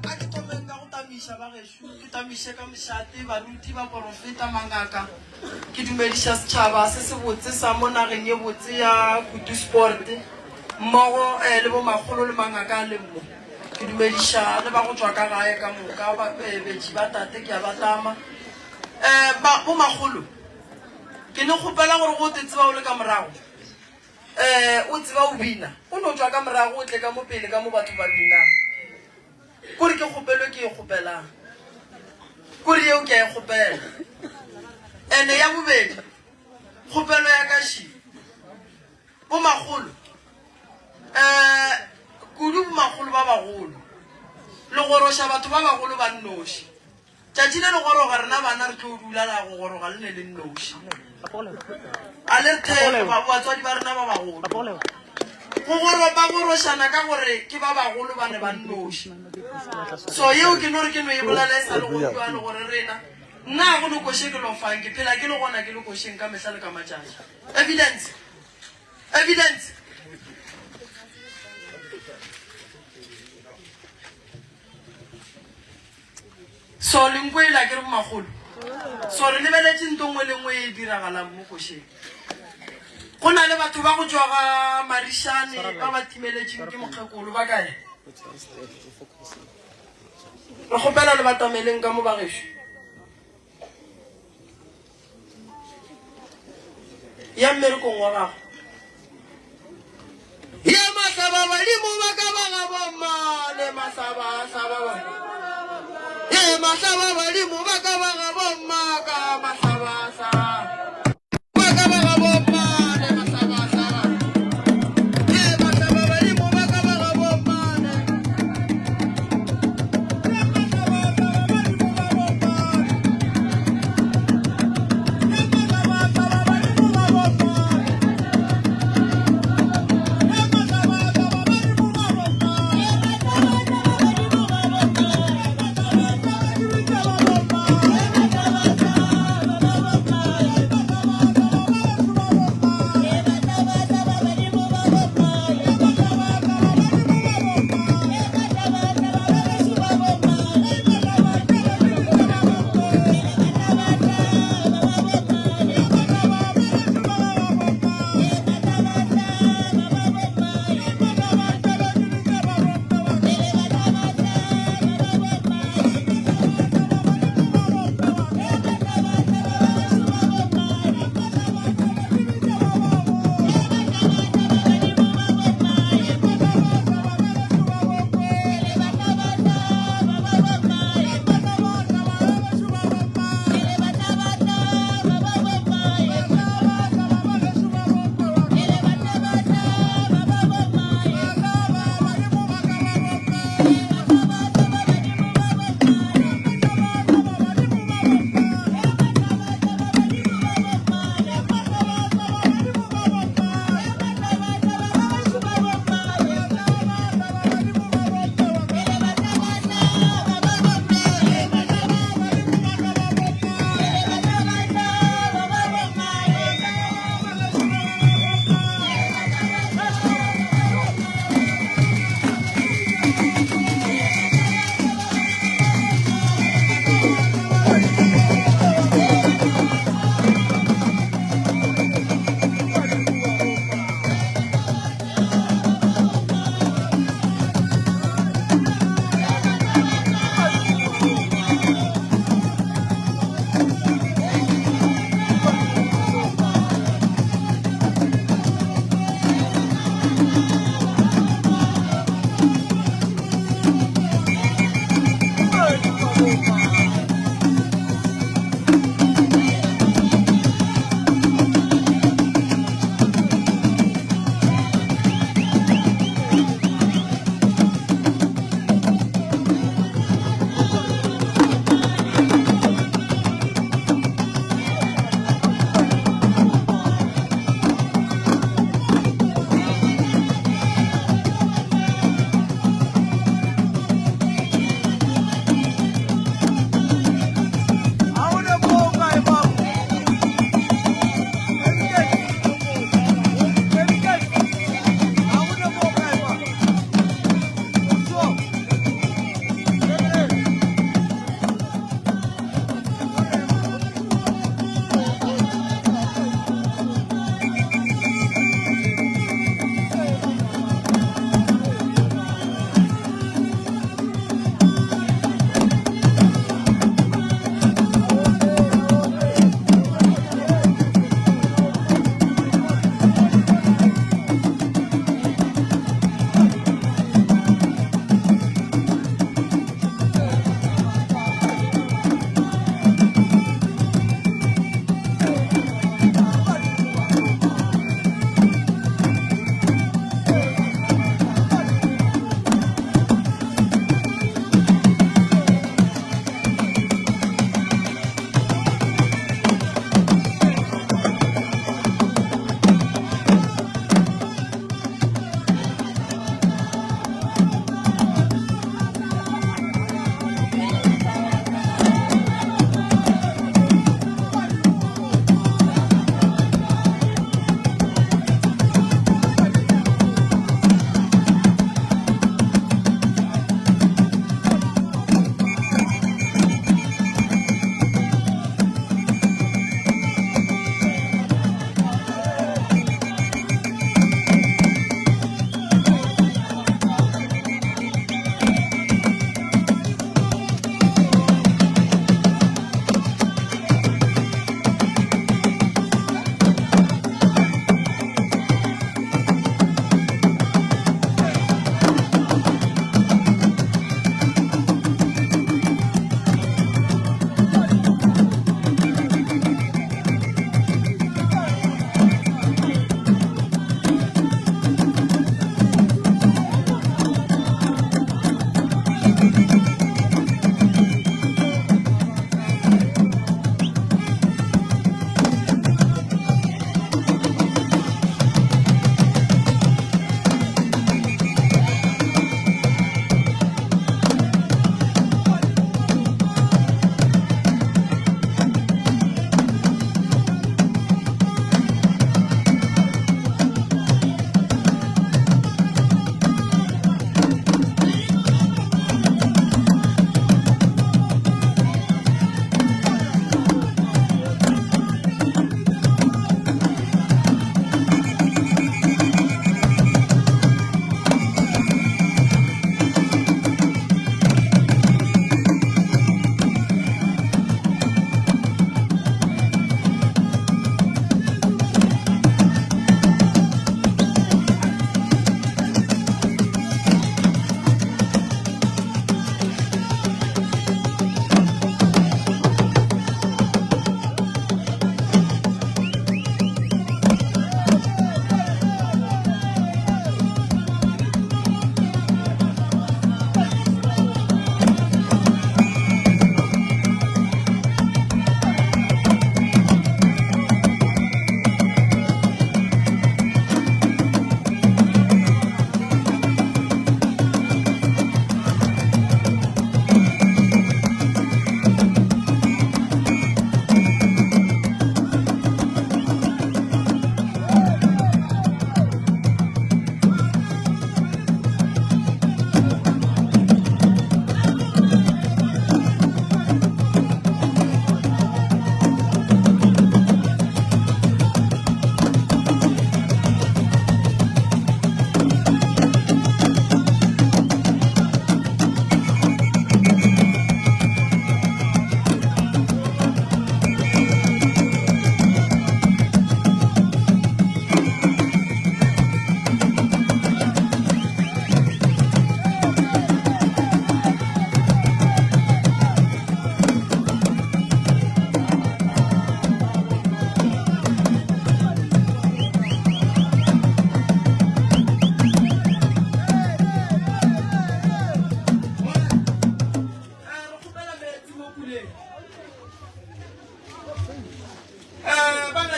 A ke thomeng ka go tamiša ba gešo, ke tamiše ka mošate, baruti, baporofeta, mangaka. Ke dumediša setšhaba se sebotse sa mo nageng ye botse ya Kutusport, mmogo le bomakgolo le mangaka a leng mo. Ke dumediša le ba go tšwa ka gae ka moka, betši ba tate ke a ba tama. Ba, bomakgolo, ke ne kgopela gore go te tseba o le ka morago, o tseba o bina, o no tšwa ka morago o tle ka mo pele ka mo batho ba binang. Kore ke kgopelo ke e kgopelang. Kore yeo ke a e kgopela. Ene ya bobedi, kgopelo ya ka še, bomakgolo, um kudu bomakgolo ba bagolo, le goroša batho ba bagolo ba nnoši. Tšatši le le goroga rena bana re tlo dula la go goroga le ne le nnoši. A le re thekge ba batswadi ba rena ba bagolo. Go goro ba gorošana ka gore ke ba bagolo ba ne ba nnoši. So yeo ke no re ke no e bolela e sa le go bjalo gore rena nna go no koše ke lo fang ke phela ke le gona ke le košeng ka mehla le ka matšatši. Evidence. Evidence. So le nkwele a ke re bomakgolo? So re lebeletše nto nngwe le nngwe e diragalang mo košeng. Go na le batho ba go tšwa ga Marišane ba ba timeletšeng ke mokgekolo ba kae? Re kgopela le batameleng ka mo bagešo. Ya mmerekong wa gago. Ya mahlaba badimo ba ka ba ga bomma le mahlaba hlaba ba. Ye mahlaba badimo ba ka ba ga bomma ka mahlaba hlaba. Ba ka ba ga bomma le mahlaba hlaba. Ye mahlaba badimo ba ka ba ga bomma le.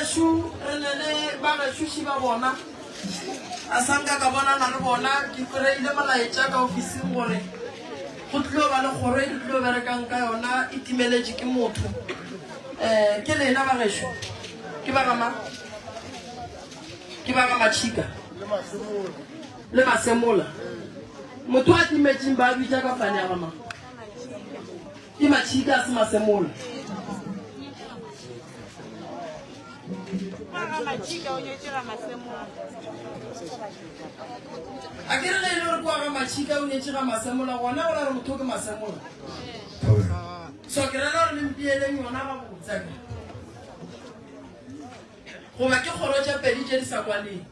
Bagešo, re ne le bagešo ši ba bona. A sa nka ka bonana le bona, ke kry-ile molaetša ka ofising gore go tlilo ba le kgoro e re tlilo berekang ka yona e timeletše ke motho. Um ke lena bagešo? Ke ba ga mang? Ke ba ga Matšhika le Masemola. Motho a timetšeng ba bitša ka fane ya ga mang? Ke Matšhika a se Masemola. A ke re ge e le gore kwa ga Matšhika o nyetše ga Masemola gona go ra gore motho ke Masemola. So ke rela gore le mpieleng yona gabotse a kere. Goba ke kgoro tše pedi tše di sa kwaneng.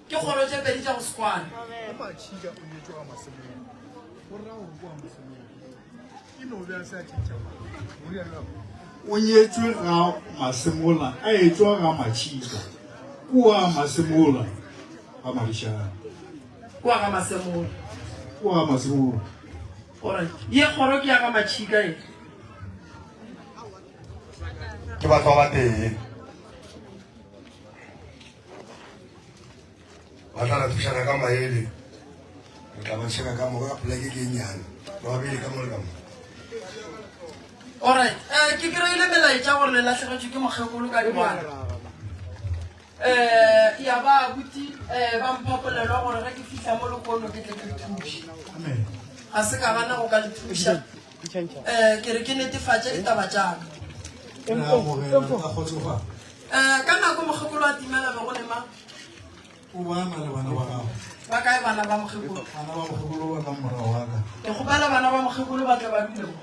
Ke kgoro tše pedi tša go se kwane. O nyetšwe ga Masemola a etšwa ga Matšhika kua Masemola ga Madišane. Kua ga Masemola. Kua ga Masemola. Alright. Ye kgoro ke ya ga Matšhika ye. Ke batho ba batee. Ba tla re thušana ka maele. Re tla ba tšheka ka moka ka poleke ke e nnyane. Ba babedi ka mo le ka mo. Alright, eh, ke kry-ile melaetša gore le lahlegetšwe ke mokgekolo ka dingwana. Eh, ya ba abuti eh, ba mpha polelo gore ge ke fihla mo lekono ke tle ke le thuše. Ga se ka gana go ka le thuša. Eh, ke re ke netefatše ditaba tša ka. Re amogela ka kgotsofalo. Eh, ka nako mokgekolo a timela be go le mang? O ba na le bana ba gago. Ba kae bana ba mokgekolo? Bana ba mokgekolo ba ka morago ga ka. Ke kgopela bana ba mokgekolo ba tle ba dule mo.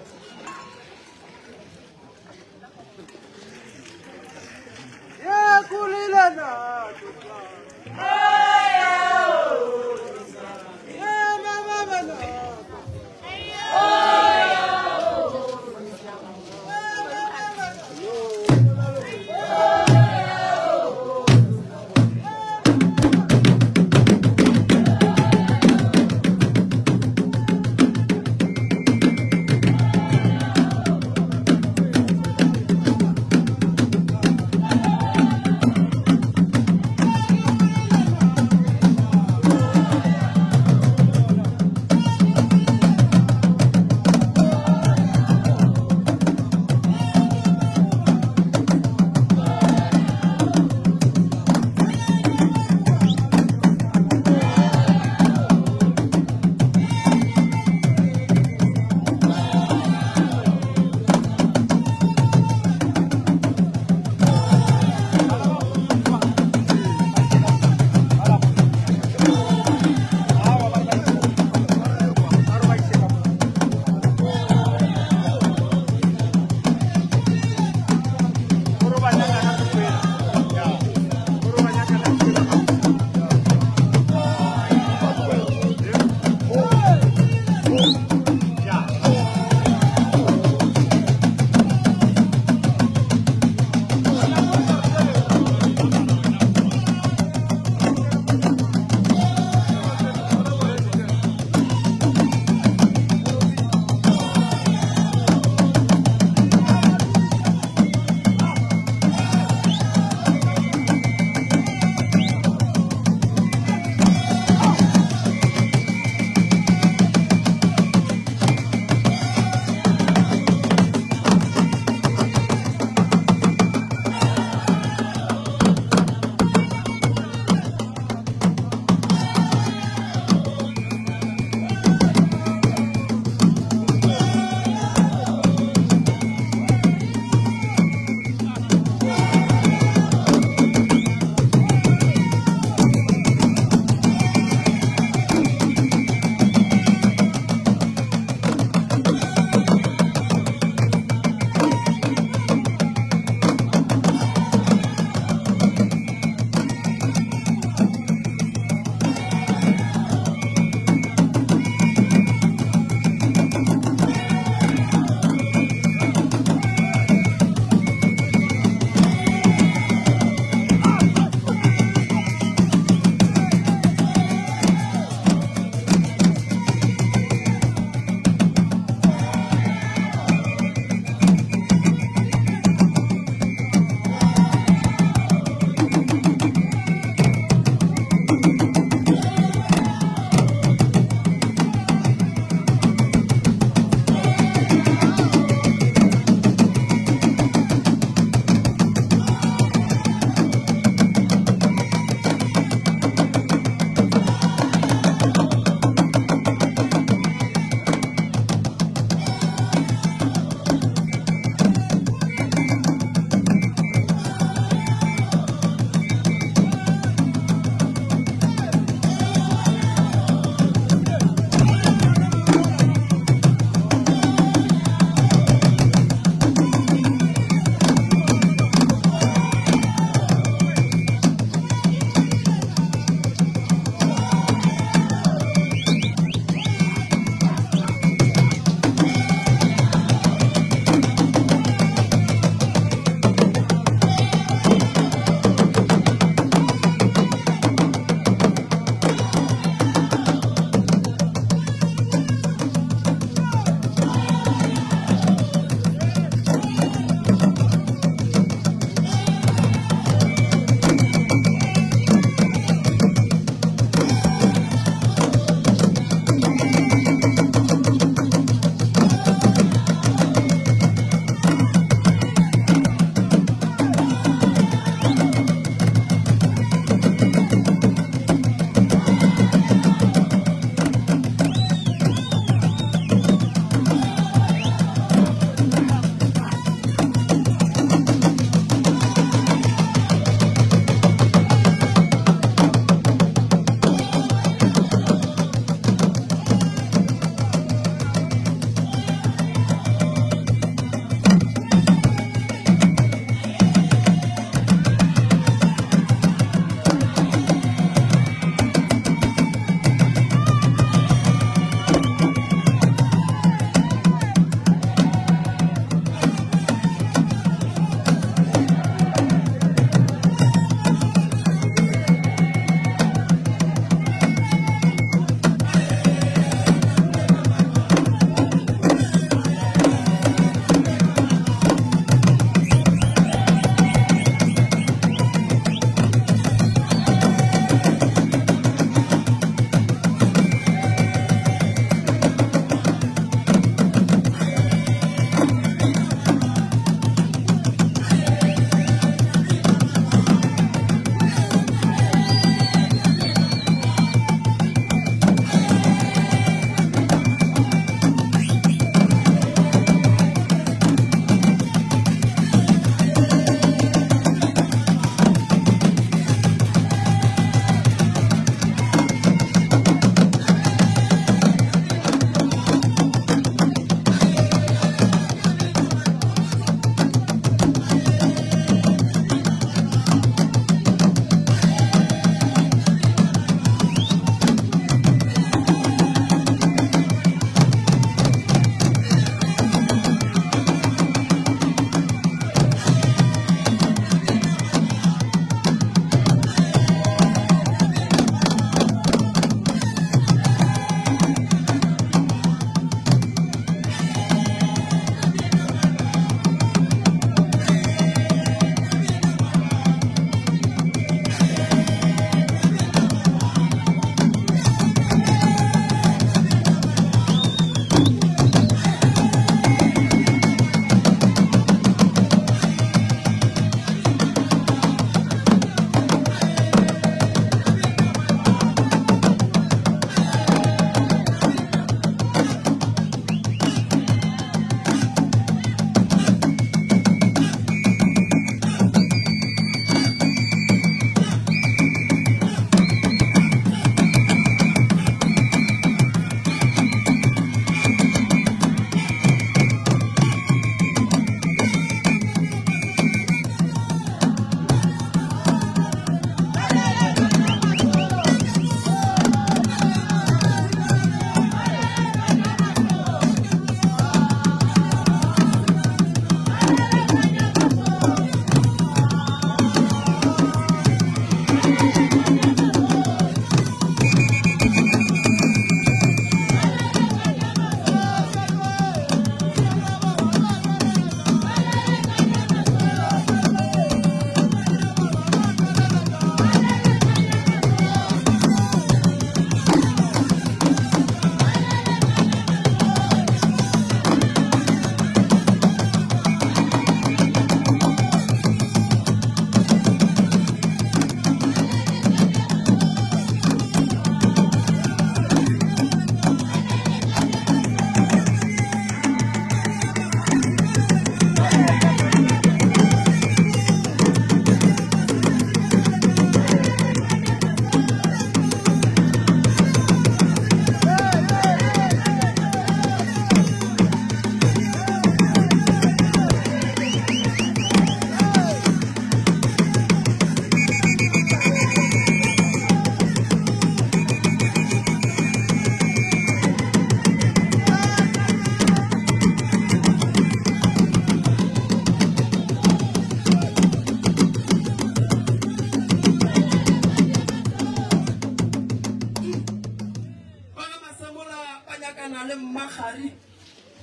Rakgari,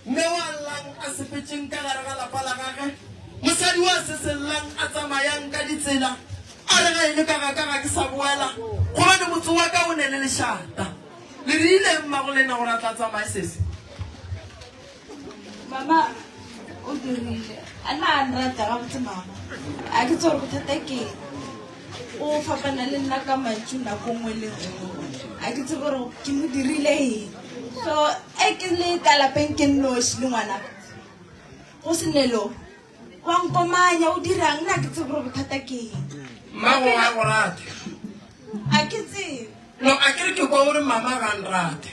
mme wa llang a sepetšeng ka gare ga lapa la gage, mosadi wa sesellang a tsamayang ka ditsela, a re ge e le ka ga ka ga ke sa boela, gobane motse wa ka o ne le lešata. Le rile eng mmagolena gore a tla tsamaye sese? Mama o dirile. A na a nrata gabotse mama. A ke tsore bothata ke eng. O fapana le nna ka mantšu nako nngwe le nngwe. A ke tsebe gore ke mo dirile eng. So e ke le ka lapeng ke nnoši le ngwanaka. Go se nelo wa nkomanya o dirang nna ke tsebe gore bothata ke eng. Mmago ga go rate. A ke tsebe. No a ke re ke kwa gore mama ga nrate.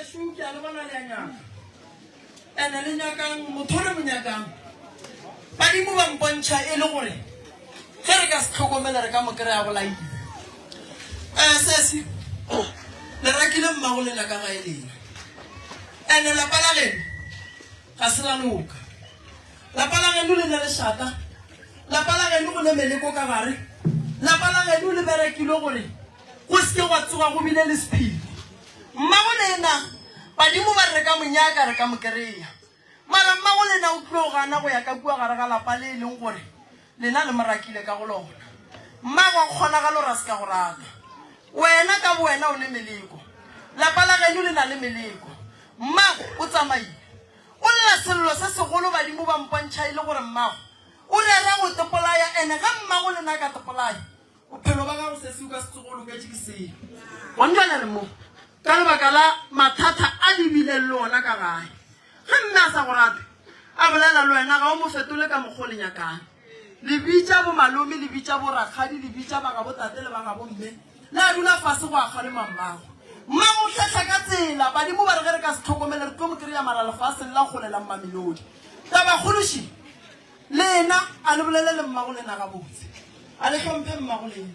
gešo ke a le bona le a nyaka. Ene le nyakang motho re mo nyakang. Badimo ba mpontšha e le gore ge re ka se tlhokomele re ka mo kry-a bolaile. Um sesi, le rakile mmago lena ka gae lena. Ene lapa la geno ga se la loka. Lapa la geno le ne lešata. Lapa la geno go ne meleko ka gare. Lapa la geno le berekilwe gore go se ke gwa tsoga go bile le sephiri. Mmago lena, badimo ba re re ka mo nyaka, re ka mo kereya. Mara mmago lena o tlo gana go ya ka kua gare ga lapa le e leng gore lena le mo rakile ka go lona. Mmago a kgonagalo ra se ka go rata. Wena ka bowena o ne meleko. Lapa la geno le na le meleko. Mmago o tsamaile. O lla sello se segolo badimo ba mpontšha e le gore mmago o rera go tepolaya ene ge mmago lena a ka tepolaya Bophelo ba gago sesi o ka se tsoge o loketše ke selo. Gona bjale re mo ka lebaka la mathata a le bileng le ona ka gae. Ge mme a sa go rate, a bolela le wena, ga o mo fetole ka mokgwa o le nyakang. Le bitša bomalome, le bitša borakgadi, le bitša ba gabo tate le ba gabo mme, la dula fase go a kgalema mmago. Mmago o hlehla ka tsela. Badimo ba re ge re ka se hlokomele re tlo mo kry-a mara lefaseng la kgole la Mmamelodi. Tabakgolo še. Lena, a le bolele le mmago lena gabotse. A le hlomphe mmago lena.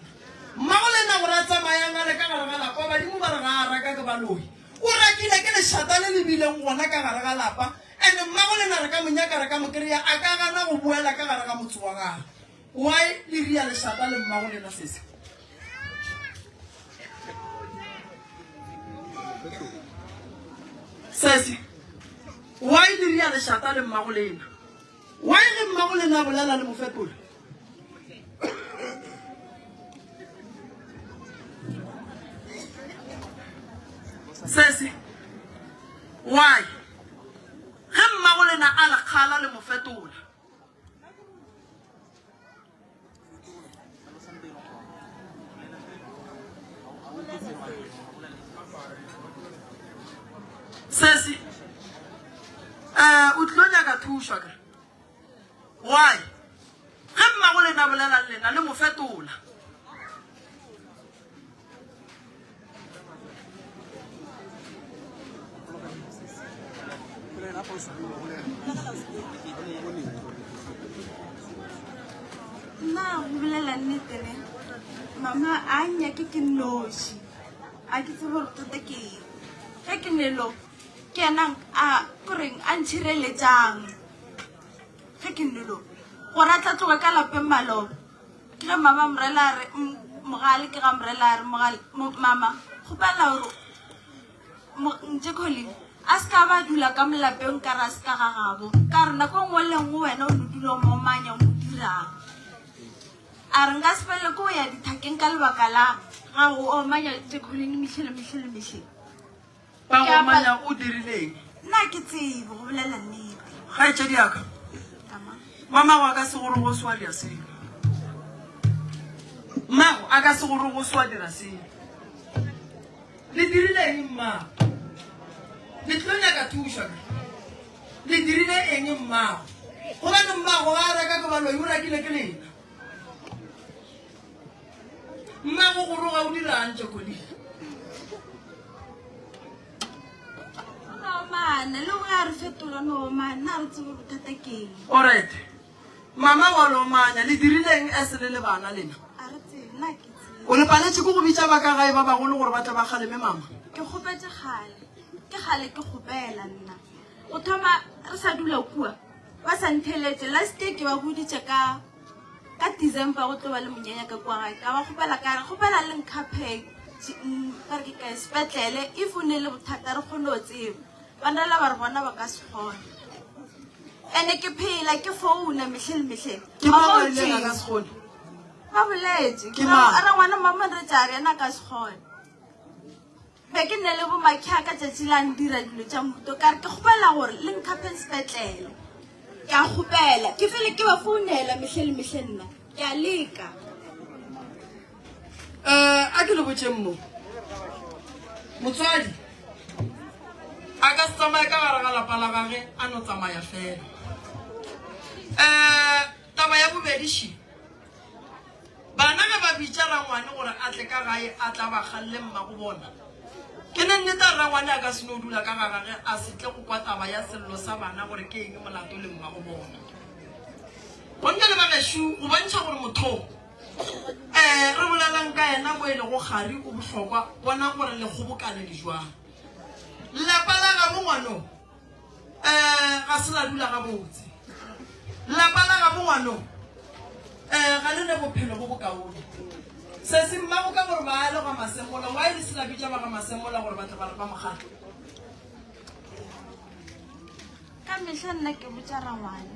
Mmago lena gore a tsamayang a le ka gare ga lapa, badimo ba re ga a raka ke baloi. O rakile ke lešata le le bileng gona ka gare ga lapa, and mmago lena re ka mo nyaka re ka mo kry-a, a ka gana go boela ka gare ga motse wa gagwe. Why le ria lešata le mmago lena sese? Sese, why le ria lešata le mmago lena? Why ge mmago lena a bolela le mo fetola? Sese, why ge mmago lena a le kgala le mo fetola? Sesi, eh, o tlilo nyaka thušo akere? Why? Ge mmago lena bolela le lena le mo fetola. Nna go bolela nnete ne mama a nnyake ke nnoši a ke tsebe gore tota ke eng ge ke nelo ke ena a koreng a ntšhireletsang ge ke nelo gore a tla tloga ka lapeng maloba Ke ge mama Morela a re, Mogale, ke ga Morela a re, Mogale, mama, kgopela gore Ntše Colin a se ka ba dula ka molapeng ka re a se ka ga gabo. Ka re nako nngwe le nngwe wena o no dula o mo omanya o mo dirang. A re nka se felele ke go ya dithakeng ka lebaka la gago o omanya Ntše Colin mehle le mehle le mehle. Ba go omanya o dirileng? Nna ke tsebe go bolela nnete. Kgaetšedi ya ka, mamago a ka se gore go se wa dira selo. Mmago a ka se gore go se wa dira selo. Le dirile eng mmago? Le tlo nyaka thušo ka. Le dirile eng mmago? Gobane mmago ga a reka ke baloi, o rakile ke lena. Mmago go roga o dirang Jacqueline? Omana le go ya re fetola no omana na re tsebe bothata ke eng. Alright. Mama wa lo omanya le dirile eng as le le bana lena? A re tsebe nna ke tsebe. O le paletše ke go bitša ba ka gae ba bagolo gore ba tle ba kgaleme mama? Ke kgopetše kgale. Ke kgale ke kgopela nna. Go thoma re sa dula kua ba sa ntheletše last year ke ba boditše ka Ka December go tlo ba le monyanya ka kua gae, ka ba kgopela ka re kgopela le nkhapheng ba re ke kae sepetlele if o ne le bothata re kgone go tseba. Ba nrela ba re bona ba ka se kgone. Ene ke phela ke founa mehle le mehle. Ke mang a ileng a ka se kgone? Ba boletše. Ke mang? A re ngwana mama re tša re yena a ka se kgone. Be ke nne le bomakhya ka tšatši la ndira dilo tša mohuto ka re ke kgopela gore le nkhapheng sepetlele. Ke a kgopela. Ke fele ke ba founela mehle le mehle nna. Ke a leka. Eh, a ke le botšeng mo. Motswadi a ka se tsamaye ka gare ga lapa la gage a no tsamaya fela. Eh, taba ya bobedi še. Bana ge ba bitša rangwane gore a tle ka gae a tla ba kgalle mmago bona. Ke ne nnete a rrangwane a ka se no dula ka ga gage a se tle go kwa taba ya sello sa bana gore ke eng molato le mmago bona. Gonne le bagešo go bontšha gore motho um re bolelang ka yena mo e lego kgari o bohlokwa, bonang gore le kgobokane le jwang. Lapa la gabo ngwano um ga se la dula gabotse. Lapa la gabo ngwano um ga le ne bophelo bo bokaone. Sesi mmago ka gore ba le ga Masemola, why le se la bitša ba ga Masemola gore ba tle ba re ba mogale? Ka mehla nna ke botša rangwane,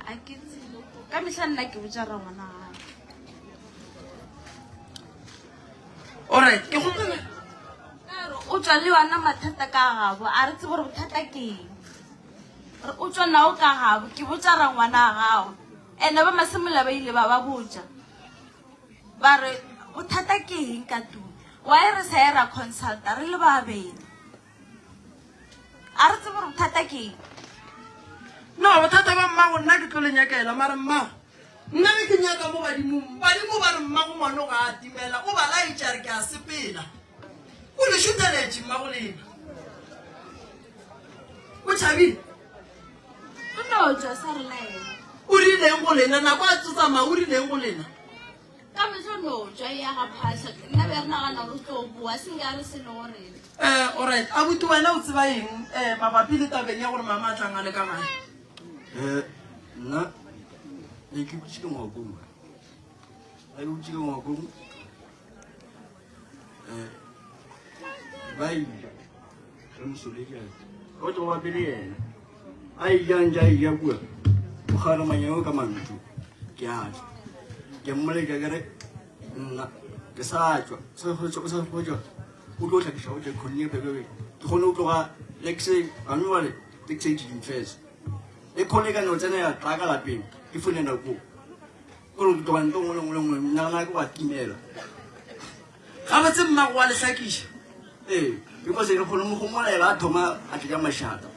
a ke tsebe. Ka mehla nna ke botša rangwana gape. Alright, ke kgopela. Ka re o tšwa le yona mathata ka gabo, a re tsebe gore bothata ke eng. Re o tšwa nao ka gabo, ke botša rangwana gago. Ene ba Masemola ba ile ba ba botša. Ba re bothata ke eng ka Tumi? Why re sa ye ra consulta re le babedi? A re tsebe gore bothata ke eng. No, bothata ba mmago nna ke tlo le nyakela, mara mmago nna ge ke nyaka mo badimong, badimo ba re mmago ngwano ga a timela, o ba laetša re ke a sepela. O le šutheletše mmago lena. O tšhabile. O no tšwa sa re laela. O rileng go lena nako a tso tsamaya o rileng go lena? Ka mehla o no tšwa e ya ga phahla. Nna be re nagana gore o tlo boa, se nke a re selo go rena. Eh, alright. Abuti wena o tseba eng eh mabapi le tabeng ya gore mama a tlang a le ka gae? Eh, nna ne ke butše ke ngwakong. Ga ke butše ke ngwakong. Eh, ba ile re mosoledi o tlo ba pele yena a ija ntse a ija kua o kgala manyeo ka mantšu ke a tla ke mmoletša ke re nna ke sa tšwa o sa fetša o tlo hlakiša o tle kgonne bebebe ke kgone go tloga lexe gane jale lexe ke e kgone ka no tsena ya tla ka lapeng ke founela koo Gore ke tloga nto nngwe le nngwe le nngwe nagana ke wa timela. Gabotse mmago wa le hlakiša. Ee, because re kgone mo gomolela a thoma a tletša mašata.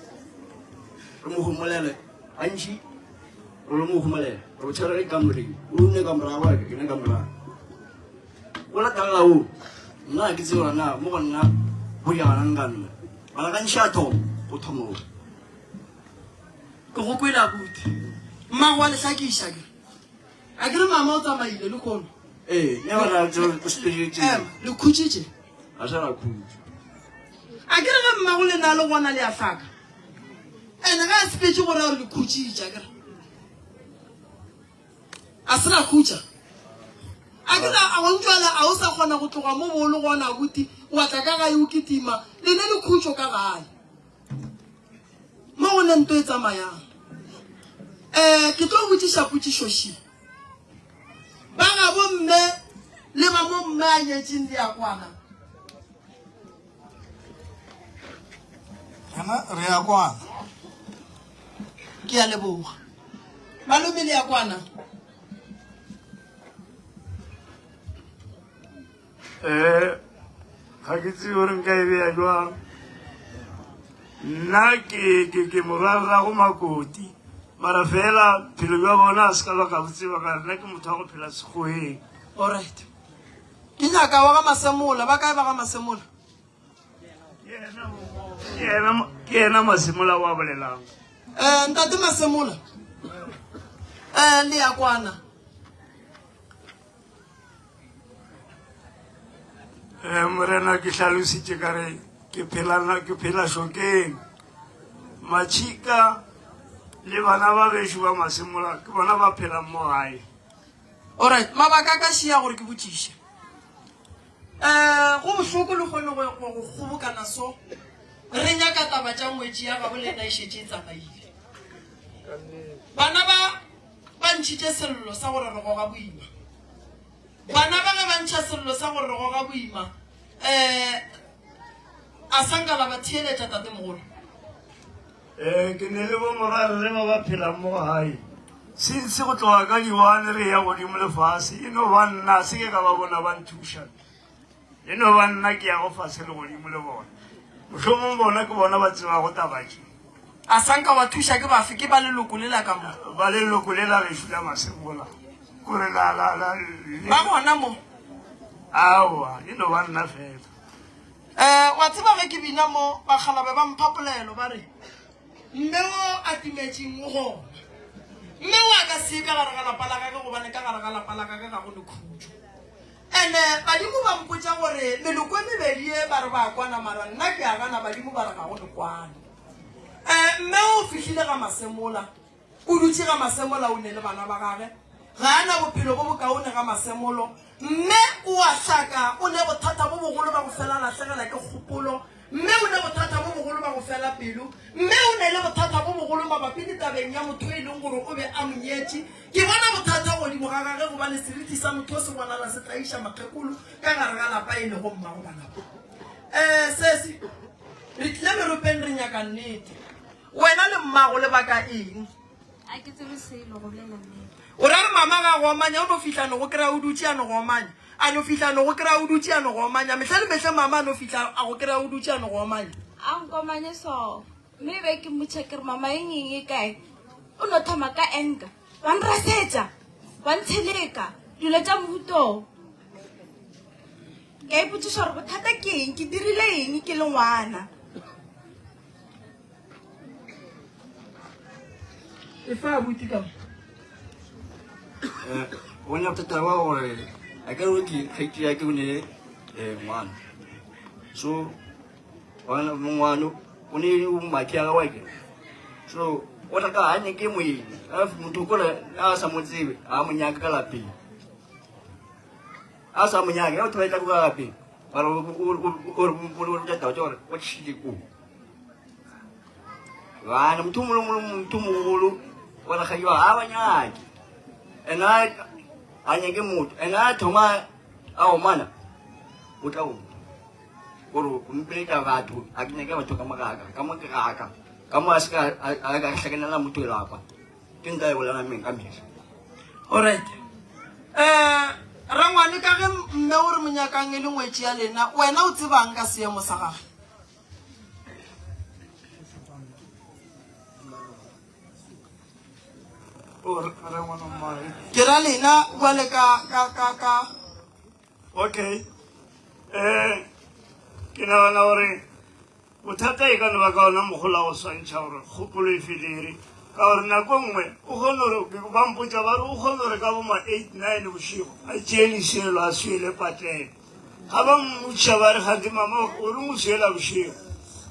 Re mo gomolele gantši re lo mo gomolela re o tshwere re kamoreng o nne ka morago wa ke nne ka morago. O latelela o nna ga ke tsebe gore na mo go nna go diragalang ka nna. Mara gantši a thoma o thoma o. Ke go kwele abuti. Mmago wa le hlakiša ke. A ke re mama o tsamaile le kono. Ee, ne ba ra o sepeditše. Ema, le khutšitše. A sa ra khutša. A ke re ge mmago le na le gona le a hlaka. Ene ge a sepetše go ra gore le khutšitše a ke re. A se la khutša. A ke re a gontšwala a o sa kgona go tloga mo bo le gona abuti wa tla ka gae o kitima le ne le khutšo ka gae. Mo go ne nto e tsamayang. Um ke tlo botšiša potšišo ši. Ba gabo mme le ba mo mme a nyetšeng le a kwana? Rena re a kwana. Ke a leboga. Malome le a kwana? um ga ke tsebe gore nka e beya jwang nna ke ke ke morwarrago makoti mara fela phelo jwa bona a se ka ba ka botseba ka nna ke motho wa go phela sekgoweng alright ke nyaka wa ga masemola ba kae ba ga masemola ke yena masemola wa bolelang um ntate masemola um le ya kwana Eh, morena ke hlalositše ka re ke phela ke phela šokeng matšhika le bana ba gešo ba masemola ke bona ba phelang mo gae alright mabaka a ka šia gore ke botšiše um go bohloko le kgone go go kgobokana so re nyaka taba tša ngwetši ya gabo le ena e šetše e tsamaile bana ba ba ntšhitše sello sa gore re goga boima Bana ba ge ba ntšha sello sa gore re goga boima, um a sa nka la ba theeletša tatemogolo? Um ke ne le bomorwarre ba ba phelang mo gae since go tloga ka di-one re ya godimo lefase e no ba nna se ke ka ba bona ba nthuša E no ba nna ke yago fase le godimo le bona. Mohlomong bona ke bona ba tsebago taba tše. A sa nka wa thuša ke bafe? Ke ba leloko le la ka mo. Ba leloko le la gešo la Masemola. Kore la, la, la, le. Ba gona mo? Aowa, e no ba nna fela. Um wa tseba ge ke bina mo, bakgalabe ba mpha polelo ba re, Mme wo a timetšeng o gona. Mme wo a ka se ye ka gare ga lapa la gage gobane ka gare ga lapa la gage ga go ne khutšo. Ene badimo ba mpotša gore meloko e mebedi ye ba re ba kwana mara nna ke a gana badimo ba re ga go ne kwano. Um mme o fihlile ga Masemola. O dutše ga Masemola o ne le bana ba gage. Ga a na bophelo bo bokaone ga Masemolo. Mme o a hlaka, o ne bothata bo bogolo ba go fela lahlegela ke kgopolo. Mme o ne bothata bo bogolo ba go fela pelo. Mme o ne le bothata bo bogolo mabapi le tabeng ya motho e leng gore o be a mo nyetše. Ke bona bothata godimo ga gage gobane seriti sa motho se bonala se tlaiša makgekolo ka gare ga lapa e lego mmago bana ba. Eh, sesi, re tlile meropeng re nyaka nnete. Wena le mmago le baka eng? A ke tsebe selo go bolela nnete. O ra re mama ga go omanya o no fihla no go kry-a o dutše a no go omanya a no fihla no go kry-a o dutše a no go omanya mehla le mehle mama a no fihla a go kry-a o dutše a no go omanya. A nkomanye so mme be ke mmotša ke re mama eng eng e kae o no thoma ka anger wa nrasetša wa ntsheleka dilo tša mohutoo. Ke a ipotšiša gore bothata ke eng ke dirile eng ke le ngwana. E fa abuti ka mo. Eh, o ne bothata ba gore a ka re ke kgaitsi ya ke o ne eh, ngwana so ngwana ngwana o ne o maki ya gagwe ke so o tla ka a nyake moeng a motho kole a sa mo tsebe a mo nyaka ka lapeng a sa mo nyake ya batho ba e tla ko ka lapeng ba re o re o taba tša gore o tšhile ko Bana motho mongwe le mongwe motho mogolo wa rakgadi wa ga ba nyake ene a nyake motho ene a thoma a omana o tla o gore o mpeletša batho a ke nyake batho ka mo gaka ka mo ke gaka ka mo a se ka a ka hlakanela motho lapa ke nka e bolela meng ka mehla. Alright. Eh, rangwane ka ge mme o re monyakang e le ngwetši ya lena, wena o tsebang ka seemo sa gage? Ke ra lena bjale ka ka ka ka Okay. Eh ke nagana gore bothata e ka no ba ka ona mogola go swantšha gore kgopolo e felere ka gore nako nngwe o kgone gore ba mpotsa ba re o kgone gore ka boma 8 9 bošego a tšee leselo a swele patele Ga ba mmotšiša ba re, Kganthe mama o reng o swiela bošego?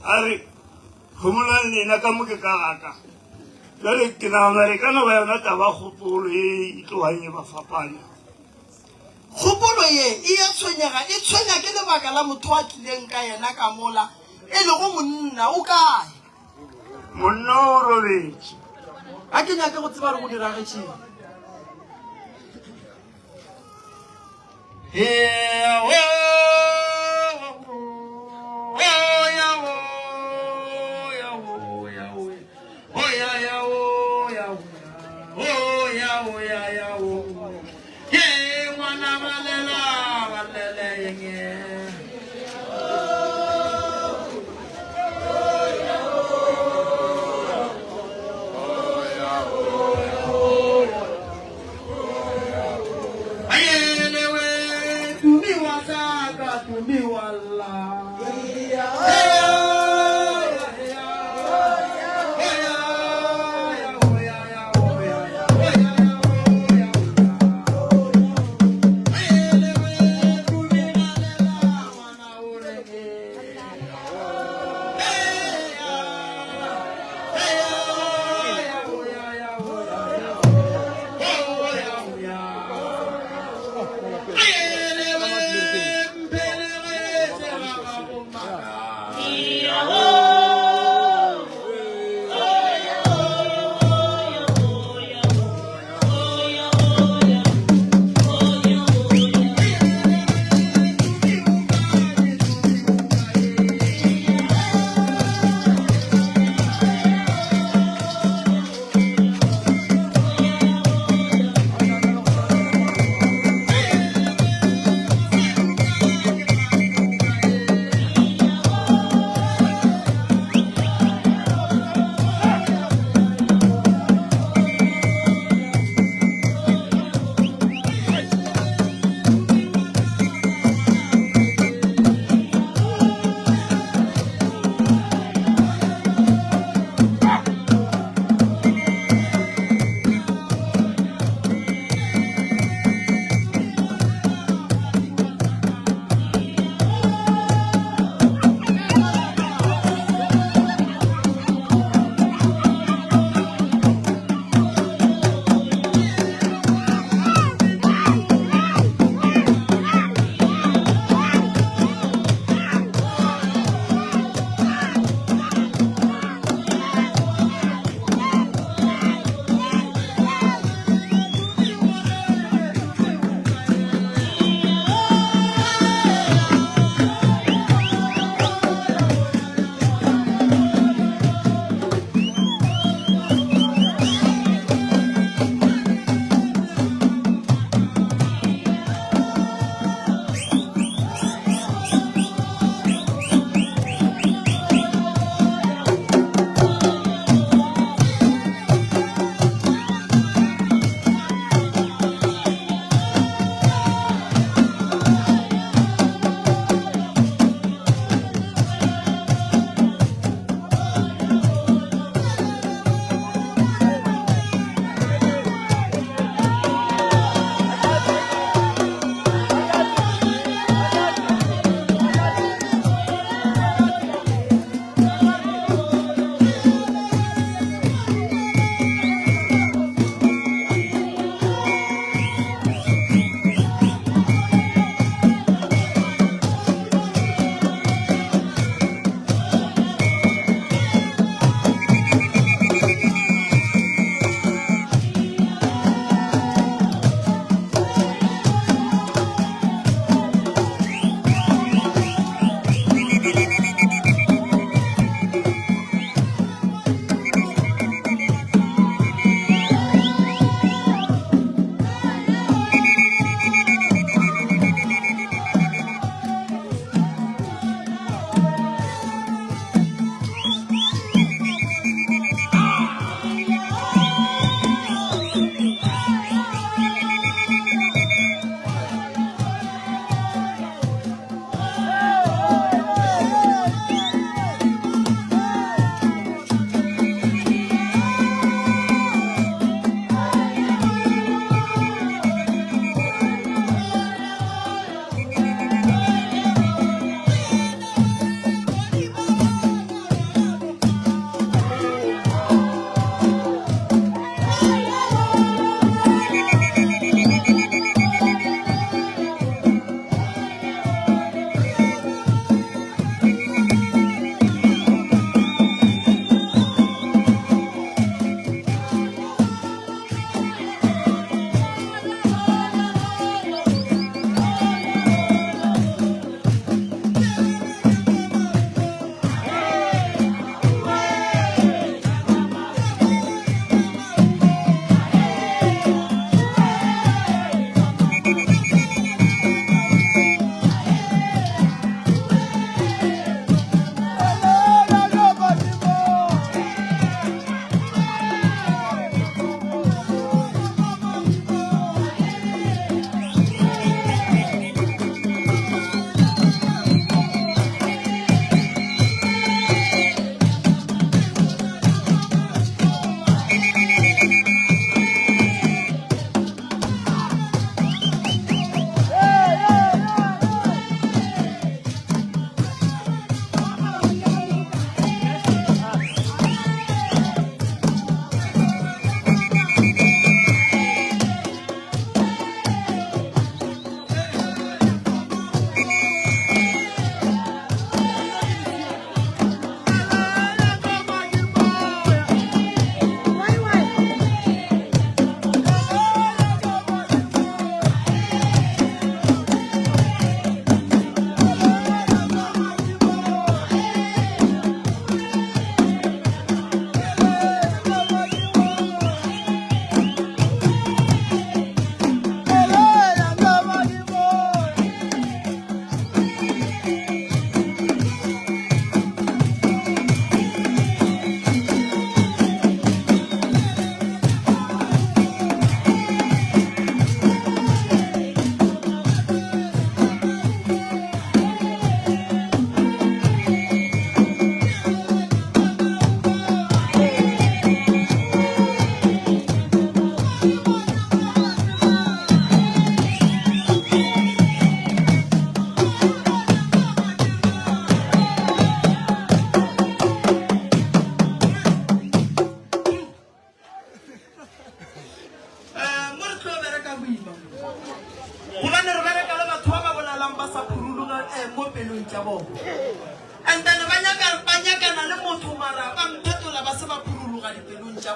A re, Homolang lena, ka mo ke ka ga ka. Bjale ke nagana gore e ka no ba yona taba kgopolo ye e tlogang e ba fapanya. Kgopolo ye e a tshwenyega, e tshwenya ke lebaka la motho a tlileng ka yena ka mola, e lego monna. O kae? Monna o robetše. Ga ke nyake go tseba gore go diragetšeng.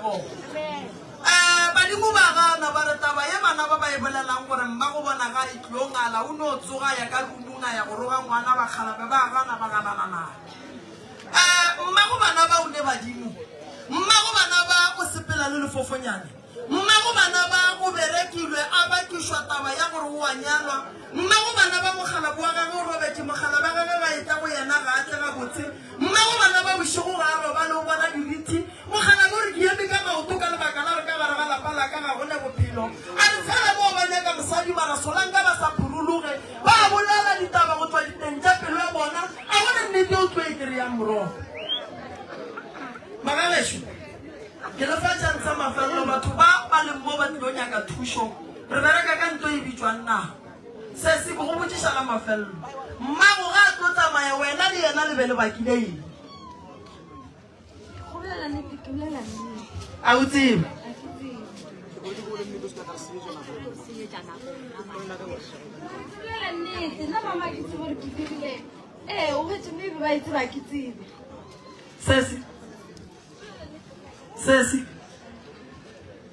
leboga. Um badimo ba gana ba re taba ye bana ba ba e bolelang gore mmago bona ga a e tlilo ngala o no tsoga a ya ka rumung a ya go roga ngwana bakgalabe ba gana ba ganana naye. Um mmago bana ba o ne badimo mmago bana ba o sepela le lefofonyane mmago bana ba o berekilwe a bakišwa taba ya gore o a nyalwa mmago bana ba mokgalabo wa gagwe o robetše mokgalaba gagwe ga etla go yena ga a tle gabotse Mmago bana ba bošego ga a robale o bona dirithi. Mokgalabje o re, Ke eme ka maoto ka lebaka la gore ka gare ga lapa la ka ga go na bophelo. A re tshela moo ba nyaka mosadi mara solanka ba sa phurologe. Ba bolela ditaba go tšwa diteng tša pelo ya bona. A go ne nnete o tlo e kry-ang morogo. Magagešo, ke le fa chance ya mafelelo. Batho ba ba leng mo ba tlilo nyaka thušo. Re bereka ka nto e bitšwang naga. Sesi, ke go botšiša la mafelelo. Mmago ga a tlo tsamaya, wena le yena le be le bakile eng? Go bolela nnete, ke bolela nnete. A o tsebe? A ke tsebe. Go bolela nnete, nna mama ke tsebe gore ke dirile. Ee, o hwetše maybe ba e tseba ke tsebe. Sesi, sesi,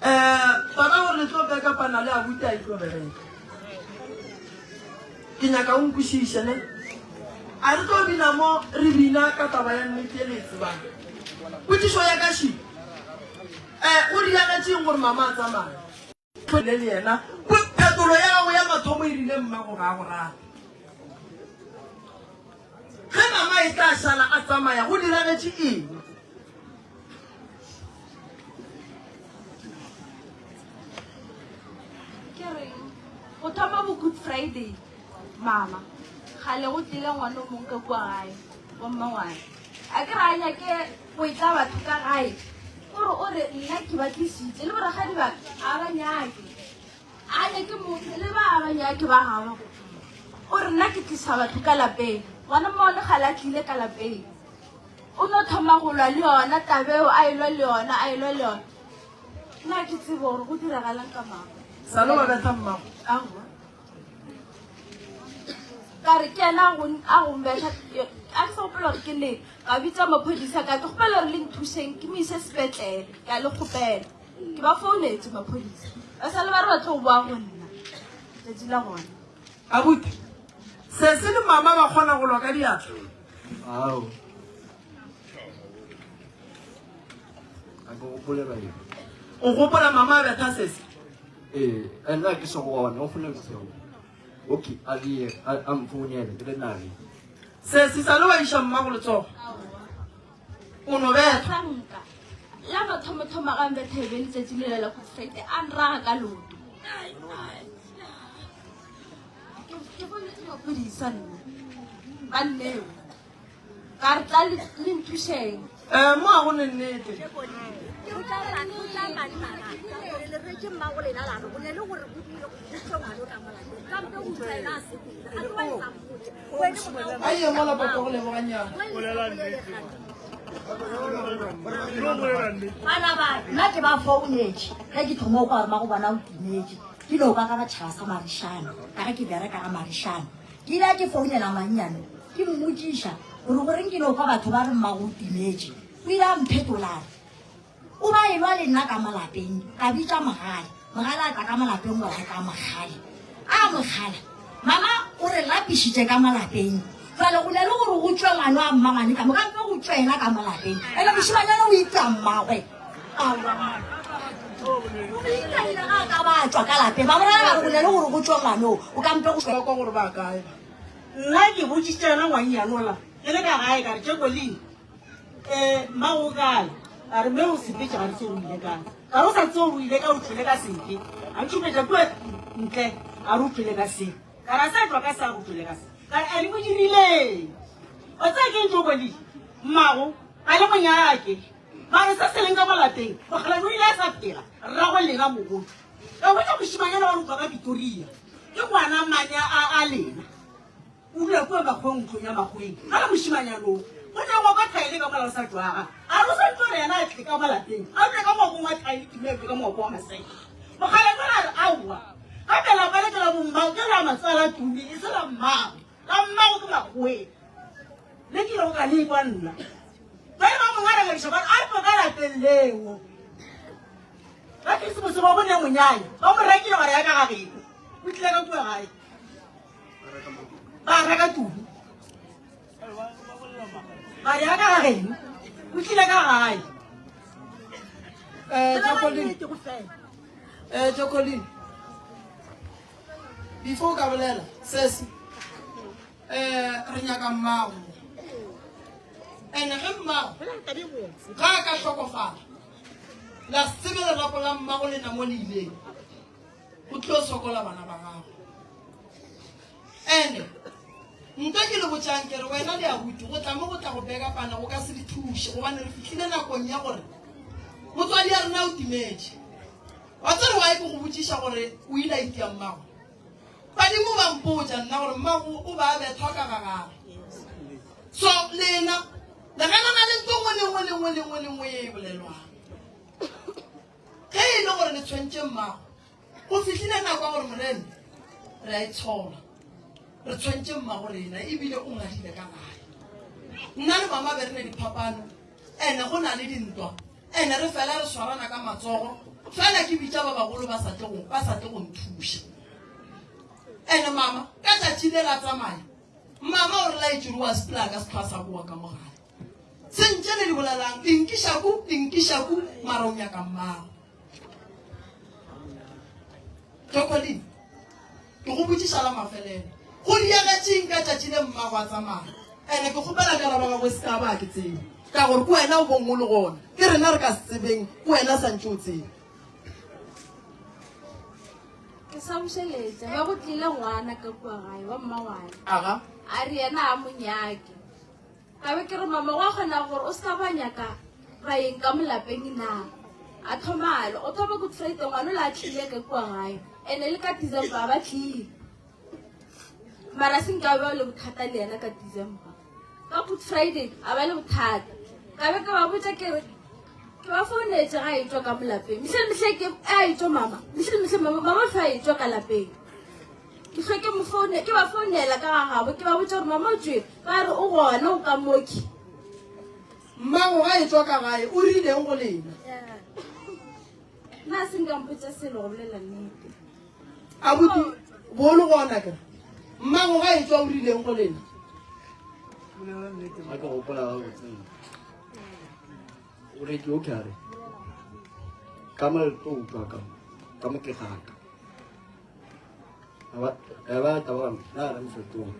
um taba gore le tlo beka pana le abuti a e tlo bereka. Ke nyaka o nkwešiše ne. A re tlo bina mo re bina ka taba ya nnete e le e tsebang. Potšišo ya ka še, um go diragetšeng gore mama a tsamaye? Le le yena. Phetolo ya gago ya mathomo e rile mmago ga a go rate. Ge mama e tla šala a tsamaya go diragetše eng? Ke reng go thoma bo Good Friday mama kgale go tlile ngwana o mongwe ka kua gae wa mmangwane a ke re a nyake go etla batho ka gae kore o re nna ke ba tlisitse le borakgadi ba ka a ba nyake a nyake motho le ba a ba nyake ba gabo o re nna ke tlisa batho ka lapeng ngwana mmangwane kgale a tlile ka lapeng O no thoma go lwa le yona tabeo, a elwa le yona, a elwa le yona. Nna ke tsebe gore go diragalang ka mama. Sale wa betha mmago. Aowa. Ka re ke yena a go a go mbetha, a ke sa gopola gore ke neng. Ka bitsa maphodisa ka ke kgopela gore le nthušeng ke mo ise sepetlele. Ke a le kgopela. Ke ba founetse maphodisa. Ba sale ba re ba tlo boa go nna letšatši la gona. Abuti, sesi le mama ba kgona go lwa ka diatla? Ao. A ke gopole ba eng. O gopola mama a betha sesi? Ee, nna ke se gona, o kgone seo. Okay, a le a mfounele ke le nageng. Sesi sa le wa iša mmago letsogo. O no betha. Sanka. La mathomothomo ga mbetha e be letšatši le la Good Friday a nraga ka leoto. Ke founetse maphodisa nna. Ba nneo. Ka re tla le le nthušeng. Eh, mo a go ne nnete. A ye mola papa go leboganyana. Bana ba nna ke ba founetše ge ke thoma go kwa gore mago bona o timetše ke no kwa ka batšhaba sa marišana ka ge ke bereka ga marišana ke ile ke founela mannyane ke mmotšiša gore goreng ke no kwa batho ba re mmago o timetše o ile a mphetola a re O ba elwa le nna ka mo lapeng, ka bitša Mogale. Mogale a tla ka mo lapeng gore a tla mogale. A mogala, mama o re lapišitše ka mo lapeng. Jwale go ne le gore go tšwe ngwana wa mmangwane ka mo, ka mpe go tšwe yena ka mo lapeng. Ene mošimanyana o ita mmagwe. Aowa. O itaile ga a ka ba a tšwa ka lapeng. Ba mo raya ba re go ne le gore go tšwe ngwana o, o ka mpe go Ba kwa gore ba kae ba. Nna ke botšišitše yena ngwannyane ola ke le ka gae ka re, Tšekolini, Ee, mmago o kae? A re, Mme o sepetše, ga re tsebe o ile kae. Ka re, O sa tsebe gore o ile kae, o tšwele ka sefe? A ntšhupetša kua ntle, a re o tšwele ka se. Ka re, A sa tšwa ka se, a re o tšwele ka se. Ka re, A le mo dirileng? O tseba ke eng, Tšokoli? Mmago ga le mo nyake. Mare se se leng ka mo lapeng, mokgalabje o ile a sa phela, rrago lena mogolo. Ka hwetša mošemanyana wa re o tšwa ka Pretoria. Ke ngwana mang a, a lena? O dula kua makgoweng ntlong ya makgoweng. Ga le mošemanyana o. O tla ngwako thaele ka mola o sa tšwaga. A re o swanetše gore yena a tle ka mo lapeng. A dule ka ngwakong wa thaele Tumi a dule ka ngwako wa maseke. Mokgalabje a re aowa. Gape lapa le ke la bommago ke la matswala Tumi e se la mmago. La mmago ke makgoweng. Le ke ilego ka le kwa nna. Bjale ba mo ngarangadiša ba re a tlo ka lapeng leo. Ka Krisemose ba bone monyanya, ba mo rekile gore ya ka ga geno. O tlile ka kua gae. Ba reka tubu. Ba re ya ka ga geno. O tlile ka gae. Eh, Jacqueline. Eh, Jacqueline. Before o ka bolela, sesi. Eh, re nyaka mmago. Ene ge mmago ga a ka hlokofala, la se tsebe lerapo la mmago lena mo le ileng, go tlo sokola bana ba gago. Ene nto ke le botšang ke re wena le abuti go tla mo go tla go beka pana go ka se le thuše gobane re fihlile nakong ya gore motswadi ya rena o timetše. Wa tsere wa ke go botšiša gore o ile a itia mmago? Badimo ba mpotša nna gore mmago o ba a bethwa ka ga gagwe. So lena le ganana le nto nngwe le nngwe le nngwe le nngwe le nngwe ye e bolelwang. Ge e le gore le tshwentše mmago, go fihlile nako ya gore morena re a itshola. Re tshwentše mmago rena ebile o ngadile ka gae. Nna le mama be re ne diphapano ene go na le dintwa ene re fela re swarana ka matsogo fela ke bitša ba bagolo ba sa tle go ba sa tle go nthuša. Ene mama ka tšatši le la tsamaya mama o re laetše gore wa sepela ka setlhwa sa boa ka mogare. Sentše le di bolelang di nkiša ku di nkiša ku mara o nyaka mmago. Jacqueline ke go botšiša la mafelelo go diegetšeng ka tšatši le mmago a tsamaya ene ke kgopela karabo gagwe se ka ba ke tsebe ka gore ke wena o bong o le gona ke rena re ka se tsebeng ke wena santše o tsebe. Ke sa bušeletša ba go tlile ngwana ka kua gae wa mmangwana Aga. a re yena a mo nyake Ka be ke re, Mama, gwa kgona gore o se ka ba nyaka baeng ka mo lapeng na? A thoma a lwa. O thoma Good Friday ngwana o la a tlile ka kua gae. Ene le ka December a ba tlile. Mara se nka ba le bothata le yena ka December. Ka Good Friday a ba le bothata. Ka be ke ba botša ke re, ke ba founetše ga e tšwa ka mo lapeng. Mehle le mehle ke a e tšwa mama. Mehle le mehle mama, mama o hlwa e tšwa ka lapeng. Ke hlwe ke mo foune, ke ba founela ka ga gabo, ke ba botša gore mama o tšwele, ba re o gona o ka moki. Mmago ga e tšwa ka gae o rileng go lena? Nna se nka mpotša selo go bolela nnete. Abuti bo le gona ke mmago ga e tšwa o rileng go lena? Ga ke gopola gabotse o re ke o ke a re ka mo le tlo utlwa ka ka mo ke gaka. Aba taba na re mfetong.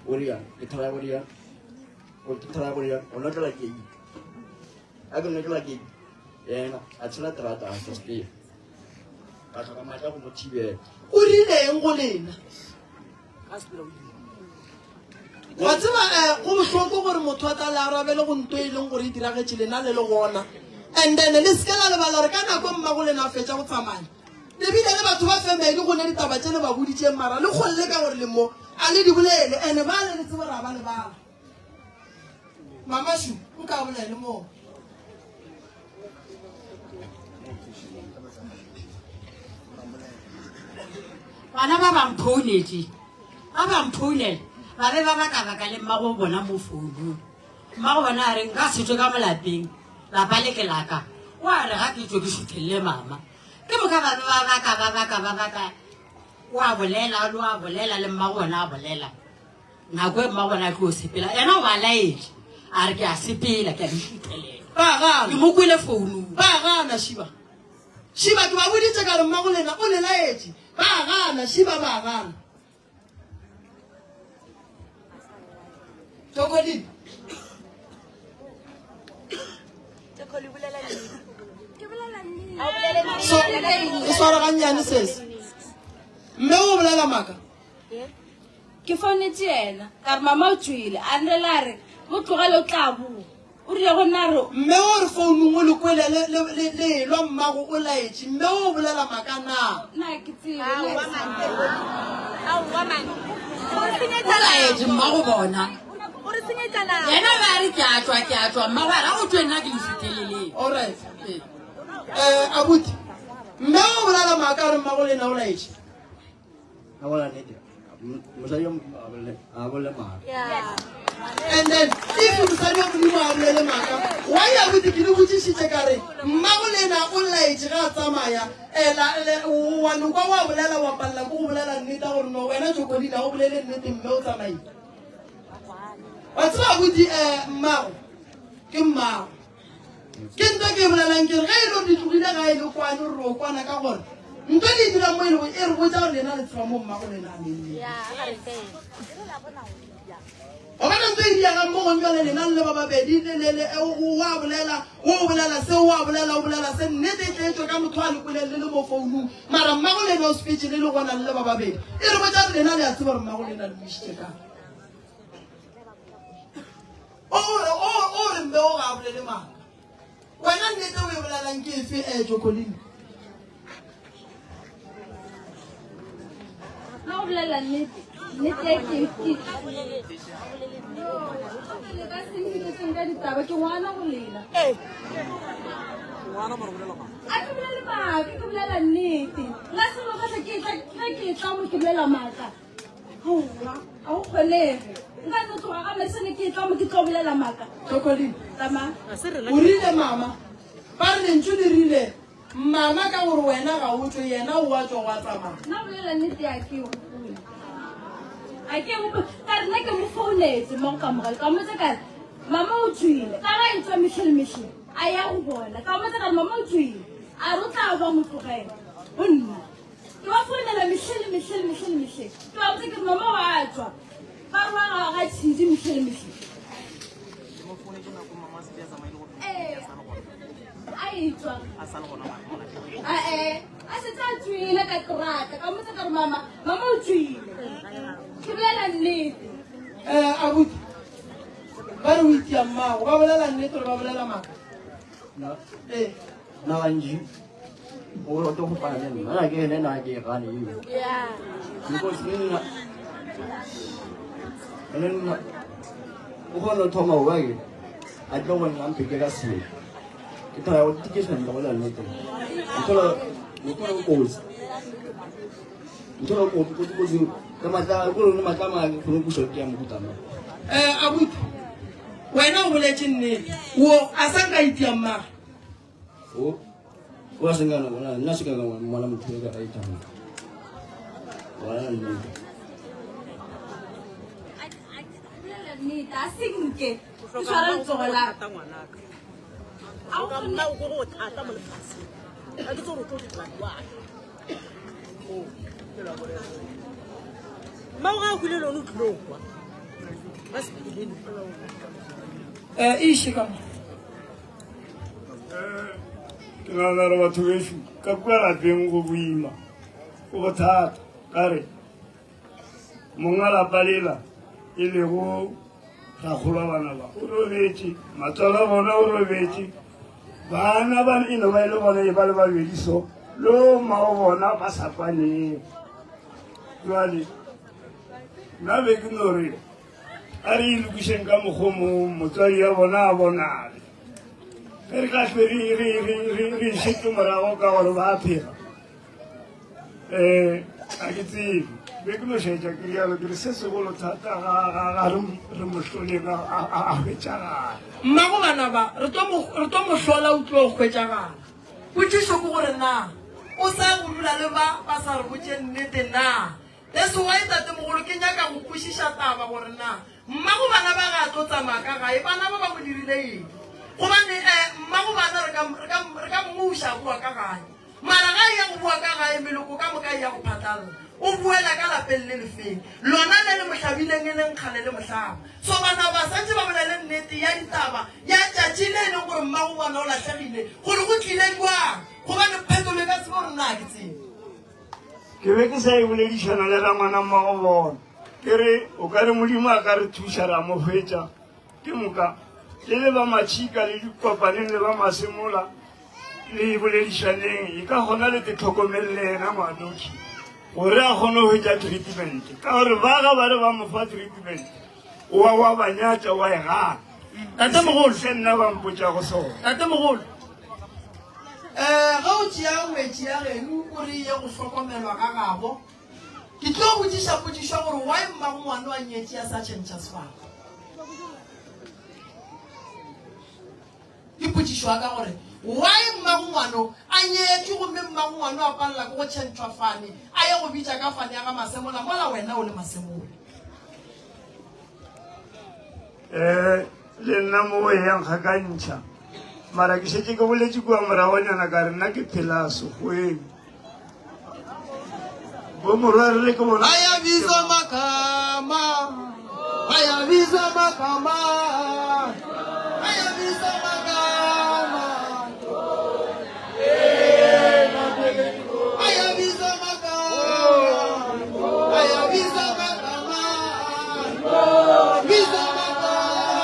O ria, ke thola go ria. O ke thola go ria, o notlela ke ite. A ke notlela ke yena a tshela terata a sa sepela. Ka tlhoka matla go mo thibela. O rileng go lena? Wa tseba um go bohloko gore motho a tla le arabele go nto e leng gore e diragetše lena le le gona. And then le seke la lebala gore ka nako mmago lena a fetša go tsamaya Le bile le batho ba family go ne ditaba tše le ba boditšeng mara le kgolle ka gore le mo a le di bolele ene ba le le tsebe ra ba lebala. Mama Shu o ka bolele mo. Bana ba ba mphounetše ba ba mphounela ba be ba baka baka le mmago bona mo founung mmago bona a re nka se tšwe ka mo lapeng lapa le ke laka o a re ga ke tšwe ke šuthelele mama Ke moka ba be ba baka, ba baka, ba baka. O a bolela, le o a bolela, le mmago ona a bolela. Nako e mmago ona a tlo sepela, yena o ba laetše. A re ke a sepela, ke a le šuthelela. Ba gana. Ke mo kwele founung. Ba gana, Shiba. Shiba, ke ba boditše ka re mmago lena o le laetše. Ba gana, Shiba, ba gana. Tokolin. So, e swara gannyane sese. Mme o bolela maaka. Ke founetše yena ka re mama o tšwele a nrela a re mo tlogele o tla boa. O rile go nna re. Mme o re founung o le kwele le, le, le, le elwa mmago o laetše. Mme o bolela maaka na? Na ke tsebe. O laetše mmago bona. Yena ba re ke a tšwa, ke a tšwa. Mmago a re a o tšwe nna ke le šutheleleng. Alright. Eh, abuti. Mme o bolela maaka a re mmago lena o laetše. A bolela nnete. Mosadi yo a bolele maaka. And then if mosadi wa Modimo a bolele maaka, why abuti ke le botšišitše ka re mmago lena o laetše ge a tsamaya ela wa nokwa wa bolela wa palela ko go bolela nnete gore no wena Jokolina o bolele nnete mme o tsamaile. Wa tseba abuti eh mmago ke mmago. Ke nto ke e bolelang ke re ge e le gore le tlogile gae le kwane gore o kwana ka gore nto le e dirang mo e lego e re botsa gore lena le tseba mo mmago lena a leng. Wa bona nto e diagang mo gong jale lena le ba babedi wa bolela o bolela se wa bolela o bolela se nnete e tleetswe ka motho a le kweleng le le mo founung mara mmago lena o sepetse le le gona le le ba babedi e re botsa gore lena le a tseba gore mmago lena le mo išitše kae. O re, o, o re mme o ga a bolele maaka. Wena nnete o e bolelang ke efe, eh, Jocolin? Nna go bolela nnete, nnete e ke ke le ka se ntiretseng ka ditaba ke ngwana go lela. A ke bolele maaka, ke bolela nnete. Nna selo ka se ke tla ke tla mo ke bolela maaka. Aowa, ga go kgonege. Nka no tloga ga mesene ke tla mo ke tlo bolela maaka. Jocolin, Tsamaya. o rile mama, ba re lentšu le rile mama ka gore wena ga o tšwe, yena o a tšwa wa tsamaya. Nna bolela nnete a ke e gopole. A ke e gopole. Ka re nna ke mo founetse mo go kamogelo. Ka mmotsa ka re, mama o tšwile. Ka ga e tswa mehle le mehle, a ya go bona. Ka mmotsa ka re, mama o tšwile. A re o tla ba mo tlogela go nna. Ke ba founela mehle le mehle le mehle le mehle. Ke ba botsa ke re mama wa tswa. Ba re wa ga ga tshidi mehle le mehle. Ee, a e tswa. Ae, a setse a tswile ka terata. Ka mmotsa ka re mama, mama o tswile. Ke bolela nnete. Eh, abuti, ba re o itia mmago, ba bolela nnete gore ba bolela maaka? Ee. Nna gantši o rata go fana le nna nna ke ene nna ke e gane eo because le nna le nna o kgone go thoma go ke a tlo go nna mpheke ka selo ke thola go tikešana go la nnete nthola nthola kotsi nthola kotsi kotsi kotsi ka matla ko lone matla ma ke kgone go buša ke ya mokutana Eh, abuti, wena o boletše nnete. Wo a sa nka itia mmage. O o a sengana bona nna se ka ka ngwana motho yo ka a itang. Bona nnete. Bolela nnete, a se nke. Ke tshwara letsogo la ka. A o nna o go thata mo lefatsheng. Ga ke tse gore o tlo dira jwang. Mmago ga a hwile le one o tlile go kwa. Ba sepelele. Eh, iše ka mo. Ke nagana gore batho bešo ka kua lapeng go boima, go bothata. Ka re monga lapa lela e lego rakgolo wa bana ba o robetše, matswalo a bona o robetše, bana ba e no ba e le bona e ba le babedi so le o mmago bona ba sa kwaneng. Jwale nna be ke no re A re e lokišeng ka mokgwa o mongwe, motswadi ya bona a bonale. Ge re ka hlwe re, re, re, re, re e šetše morago ka gore ba phela, um ga ke tsebe. Be ke no šetša ke rialo, ke re se segolo thata ga, ga, ga re, re mo hloleng a, a, a, a hwetšagale. Mmago bana ba, re tlo mo, re tlo mo hlola o tlo hwetšagala. Potšišo ke gore na o sa go dula le ba ba sa re botše nnete na? That's why tatemogolo ke nyaka go kwešiša taba gore na mmago bana ba ga a tlo tsamaya ka gae bana ba ba mo dirile eng gobane eh mmago bana re ka re ka re ka mmuša a boa ka gae mara ga e ya go boa ka gae meloko ka moka e ya go phatlalla o boela ka lapeng le lefeng lona le le mo hlabileng e leng kgale le mo hlaba so bana ba santse ba bolele nnete ya ditaba ya tšatši le e leng gore mmago bona o lahlegile gore go tlile jwang gobane phetolo e ka se be gore nna ga ke tsebe. Ke be ke sa e boledišana le rangwana mmago bona. Ke re, o ka re Modimo a ka re thuša ra mo hwetša. Ke moka, le le ba matšhika le dikopaneng le ba masemola le e boledišaneng, e ka gona le te tlhokomelele yena ngwanoki gore a kgone go hwetša treatment. Ka gore ba ga ba re ba mo fa treatment, wa wa ba nyatša wa e gana. Tatemogolo. Se nna ba mpotšago sona. Tatemogolo. Um ge o tšea ngwetši ya geno o re ye go hlokomelwa ga gabo, ke tlo botšiša potšišo ya gore why mmago ngwana wa nyetši a sa tšhentšha sefala? Ke potšišo ya ka gore why mmago ngwano a nyetšwe gomme mmago ngwano a palela ke go tšhentšhwa fane a ye go bitša ka fane ya ga Masemola mola wena o le Masemola? Um le nna mo e yang gakantšha mara ke šetše ke boletše kua moragonyana ka re nna ke phela sekgweng bo morwarre ke bona Bayabizwa magama, bayabizwa magama, bayabizwa magama. Bayabizwa magama, bayabizwa magama, bizwa magama.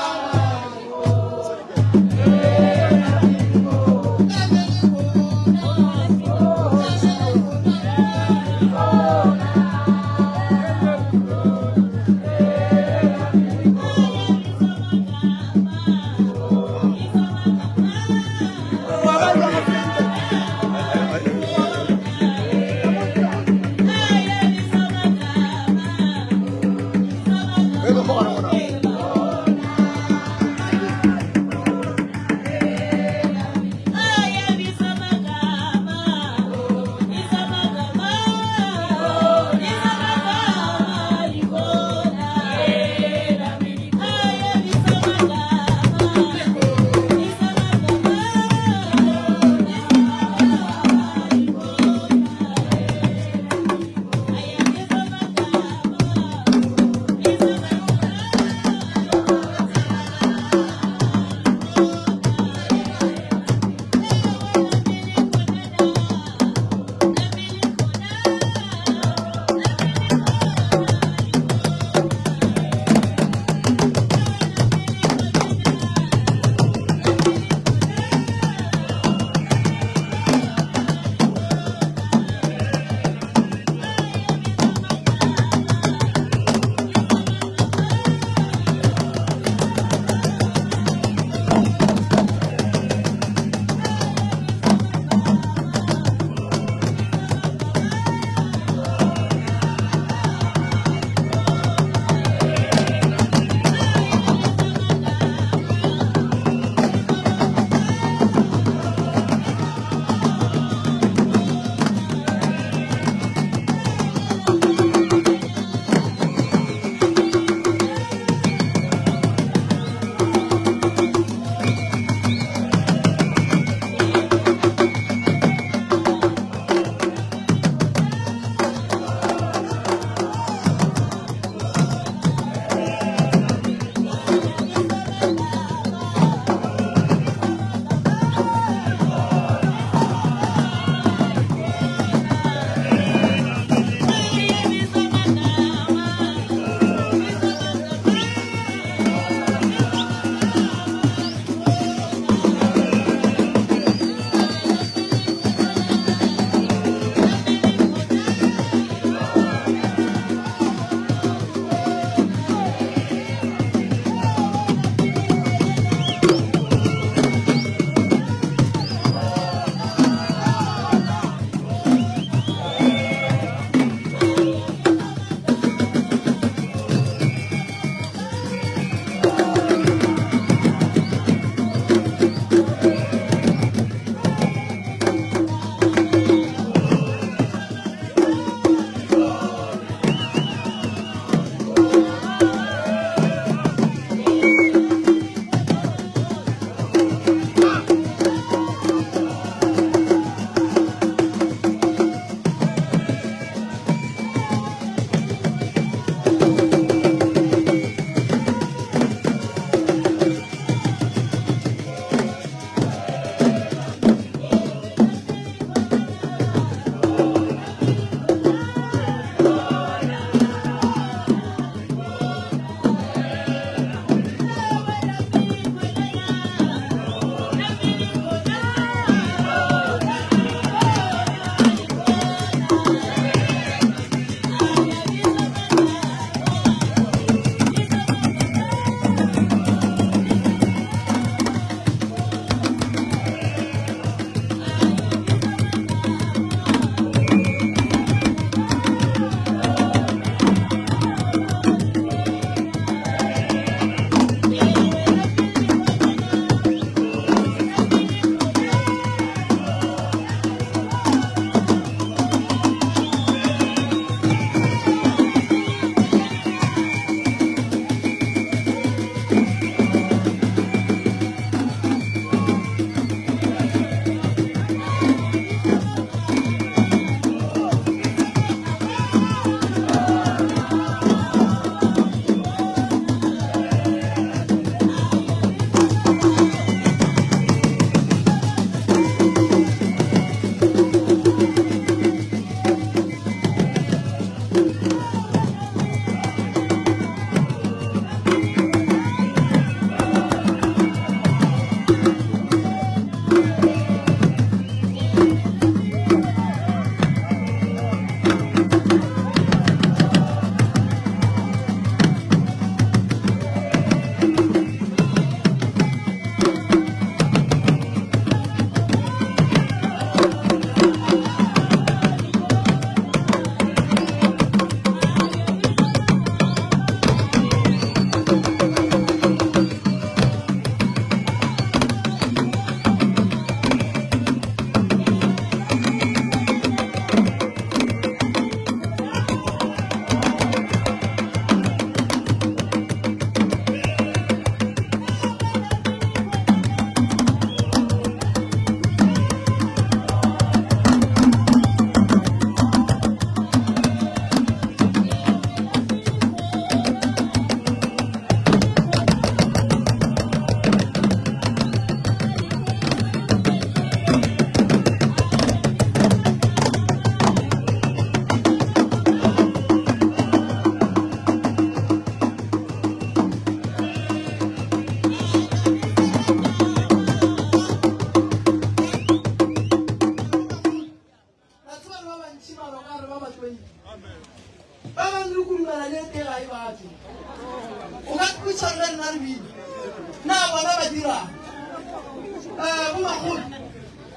Bomakgolo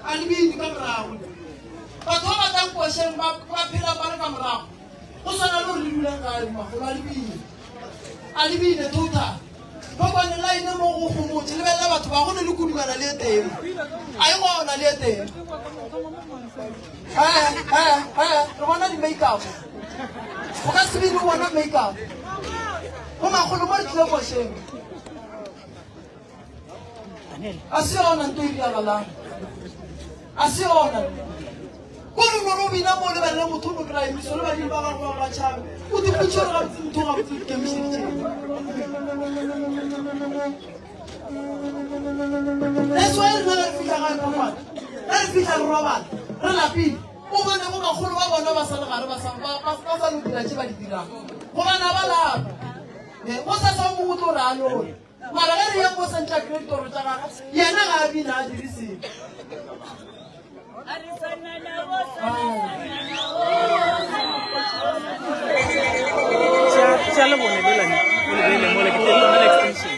a le bine ka morago. Batho ba ba tlang košeng ba ba phelang ba le ka morago. Go swana le gore le dulang gae bomakgolo a le bine. A le bine total. Phokwane line mo go gomotše lebelela batho ba go ne le kudumana le e tee. A e gona le e tee. Eh eh eh re bona di make up. O ka se bine o bona make up. Bomakgolo mo re tlile košeng. A se yona nto e diragalang. A se yona. Ko re no bina mo lebelele motho o no kry-a emiso le badimo ba gago ba ba tšhabe. O di putše gore gabotse motho gabotse o ikemišeditše. That's why rena ge re fihla gae Phokwane, ge re fihla re robala, re lapile. O bone bo makgolo ba bona ba sa le gare ba sa ba ba sa no dira tše ba di dirang. Gobane ga ba lapa. Gosasa o mongwe o tlo re a lore. Mara ge re ya mo sentša kry ditoro tša gagwe, yena ga a bina a dire selo. Tša lebone lela o le beile mola ke teng lona le extension.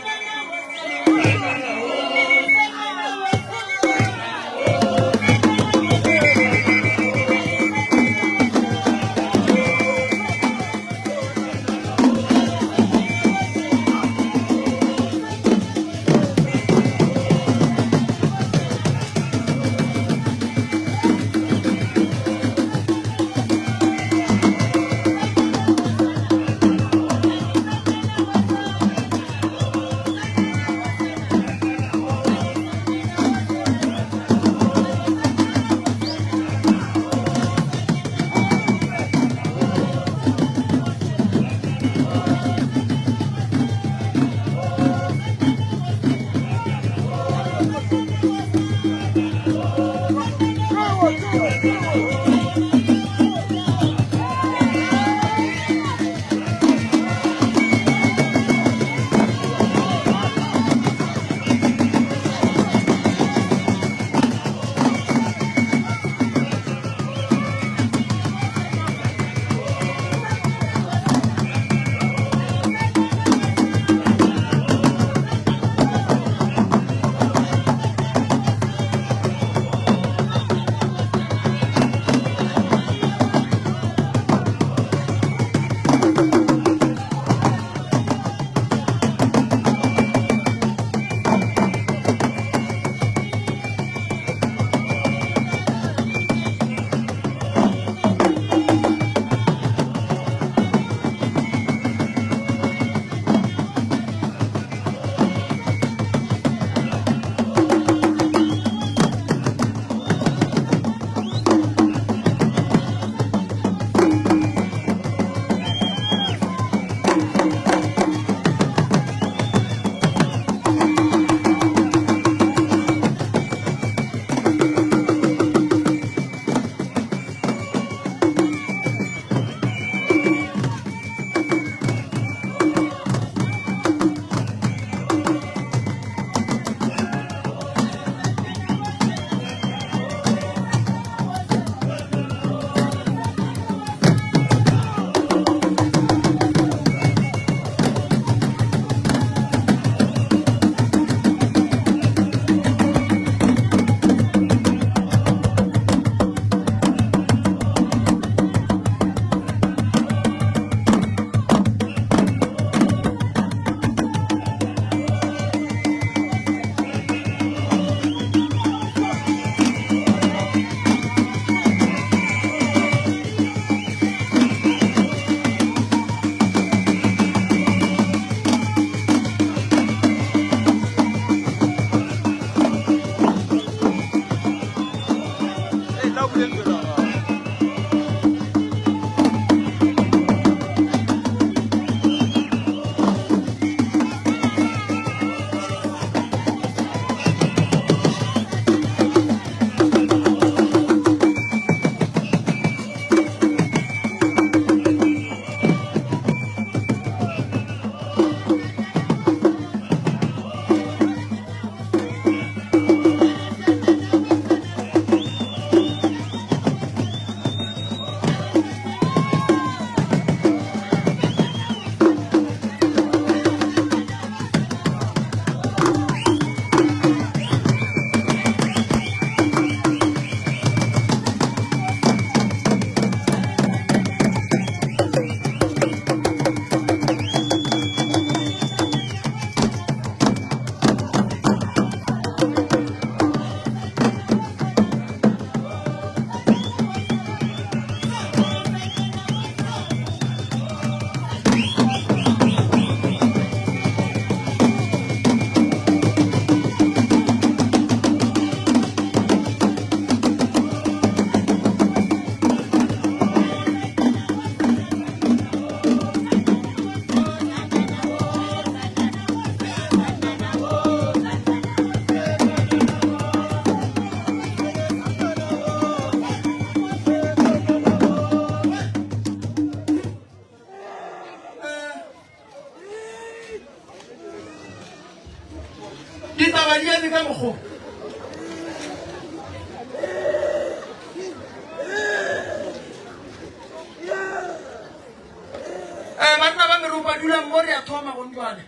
mo re ya thoma gonjwale.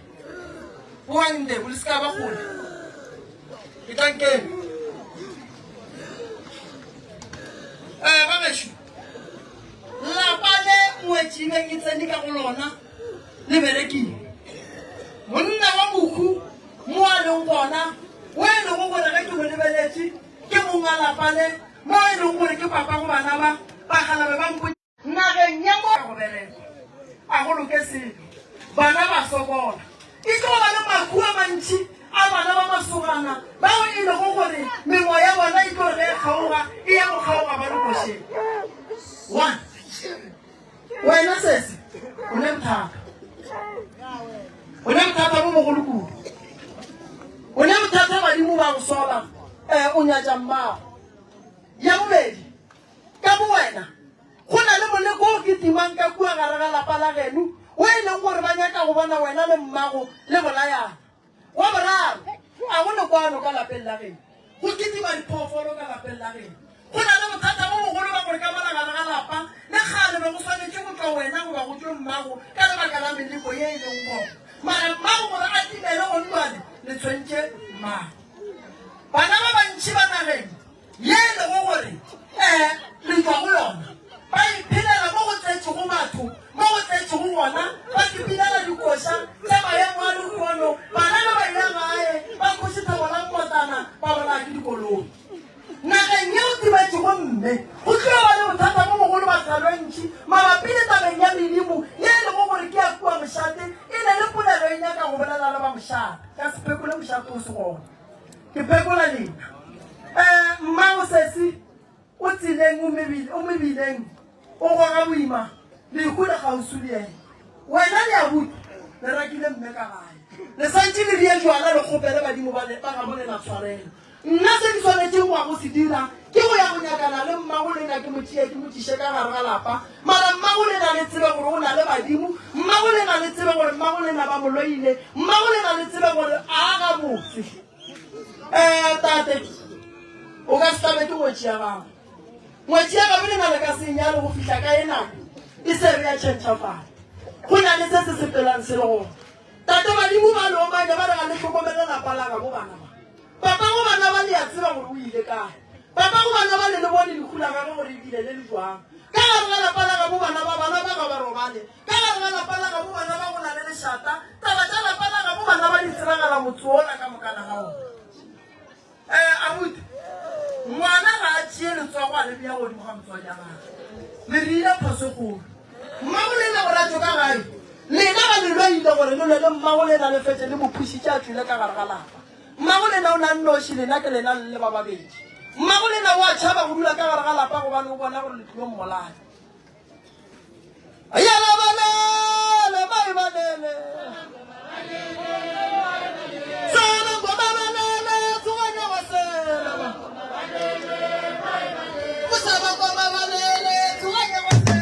Boang ndebu le se ka ba kgole. Ke tla nkeng. Eh, ba gešo. Lapa le ngwetši e beng e tsene ka go lona le berekile. Monna wa mohu mo a leng gona, o e lego gore ge ke mo lebeletše ke monga lapa le, mo e lego gore ke papa go bana ba, bagalabe ba mpotša. Nageng ya mo go berekwa, a go loke selo, bana ba sokola. E tlo ba le mahu a mantši a bana ba masogana bao e lego gore mengwa ya bona e tlo re ge e kgaoga e ya go kgaoga ba le košeng. One. Wena sesi, o ne bothata. O ne bothata bo bogolo kudu. O ne bothata badimo ba go sola, eh, o nyatša mmago. Ya bobedi, Ka bowena, go na le moleko o kitimang ka kua gare ga lapa la geno wo e leng gore ba nyaka go bona wena le mmago le bolayana. Wa boraro, a go lekwano ka lapeng la geno. Go kitima diphoofolo ka lapeng la geno. Go na le bothata bo bogolo ba gore ka mola gare ga lapa le kgale be go swanetše go tšwa wena goba go tšwe mmago ka lebaka la meleko ye e leng gona. Mara mmago gore a timele gonjwale le tshwentše mmago. Bana ba bantši ba nageng ye e lego gore um re tšwa go yona, ba iphelela mo go tletšego batho, mo go tletšego gona, ba sepinela dikoša tša maemo a lehono, bana ge ba eya gae ba khoše thabo la mmotlana ba bolaya ke dikoloi. Nageng yeo timetšego mme go tlo ba le bothata bo bogolo ba tlhalontši mabapi le tabeng ya medimo ye e lego gore ke ya kua mošate, e ne le polelo e nyaka go bolela le ba mošate ka sephekole mošate o se gona. Ke phekola lena. Eh, mmago sesi o tseleng o mebile, o mebileng, o goga boima, lehu le kgauswi le yena. Wena le abuti le rakile mme ka gae. Le santše le rie jwala le kgopele badimo ba le ba gabo lena tshwarelo. Nna se ke swanetšeng go ya go se dira ke go ya go nyakana le mmago lena ke mo tšee ke mo tliše ka gare ga lapa. Mara mmago lena le tsebe gore o na le badimo, mmago lena le tsebe gore mmago lena ba mo loile, mmago lena le tsebe gore a gabotse. Eh, tate, o ka se tlabe ke ngwetši ya gago. Ngwetši ya gabo lena le ka se nyale go fihla ka e nako e se re ya tšhentšhafala. Go na le se se sepelang se le gona. Tate, badimo ba le omanya ba re ga le hlokomele lapa la gabo bana ba. Papago bana ba le a tseba gore o ile kae. Papago bana ba le le bone lehu la gagwe gore e bile le le jwang. Ka gare ga lapa la gabo bana ba, bana ba ga ba robale. Ka gare ga lapa la gabo bana ba go na le lešata. Taba tša lapa la gabo bana ba di tsebagala motse wola ka mokana ga ona. Eh, abuti, ngwana ga a tšee letsogo a le bea godimo ga motswadi wa gagwe. Le rile phoso e kgolo. Mmagolena gore a tšwe ka gae. Lena ga le loile gore le lwe le mmagolena le fetše le mo phušitše a tšwile ka gare ga lapa. Mmago lena o na nnoši, lena ke lena le le ba babedi. Mmago lena o a tšhaba go dula ka gare ga lapa gobane o bona gore le tlilo mmolaya. Yala balele, mai balele. Sala ngoma balele, tsoganya wasela. Kusaba ngoma balele, tsoganya wasela.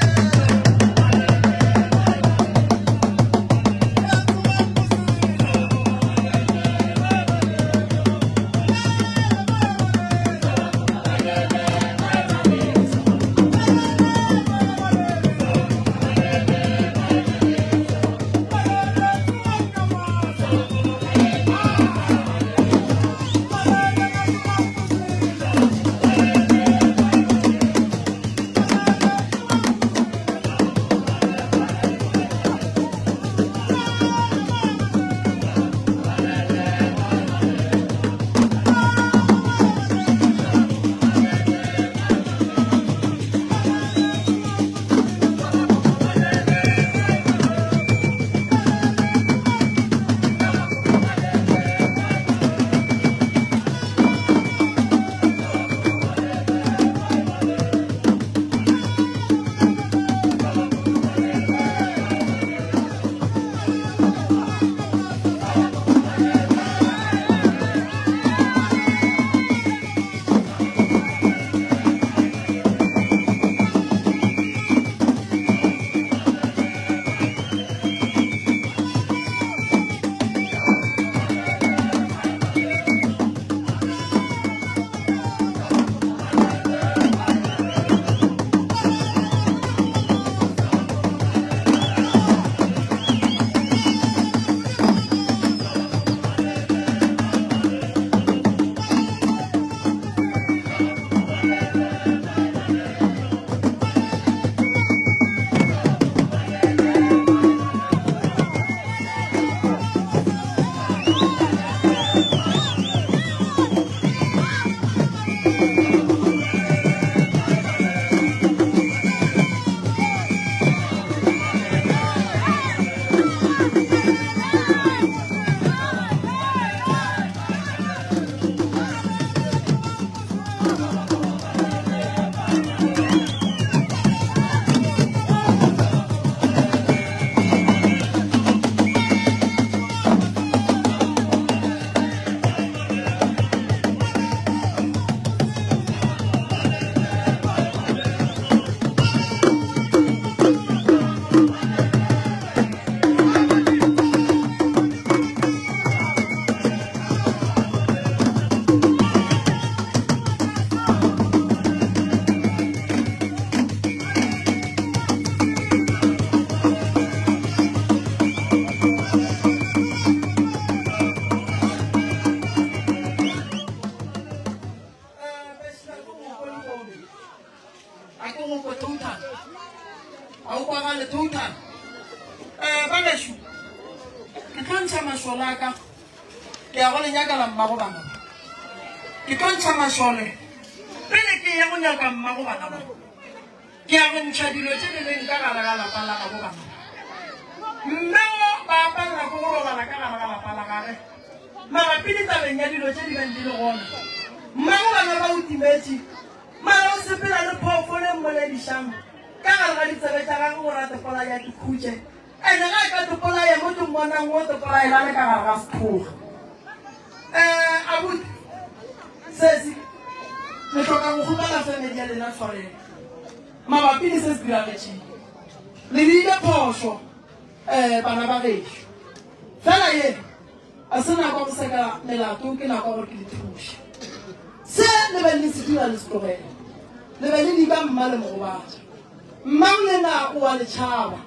A ke go kwe total. A o kwagale total. Eh, ba gešo, ke tlo ntšha mašole a ka. Ke ya go le nyakela mmago bana ba. Ke tlo ntšha mašole pele ke ya go nyaka mmago bana ba. Ke ya go ntšha dilo tše di leng ka gare ga lapa la gabo bana ba. Mme wo ba palela ke go robala ka gare ga lapa la gage mabapi le tabeng ya dilo tše di beng di le gona. Mmago bana ba o timetše, mara o sepela le phoofolo e mmoledišang ka gare ga ditsebe tša gagwe gore a tepolaye a tikhutše. Ene ge a ka tepolaya mo ke mmonang o tepolaela a le ka gare ga sethoga. Eh, abuti, sesi, le hloka go kgopela family ya lena tshwarelo mabapi le se se diragetšeng. Le diile phošo, eh, bana ba gešo. Fela ye a se nako ya go seka melato, ke nako ya gore ke le thuše. Se le beng le se dira le se tlogele. Le be le dika mma le mo gobatša. Mma o lena o a le tšhaba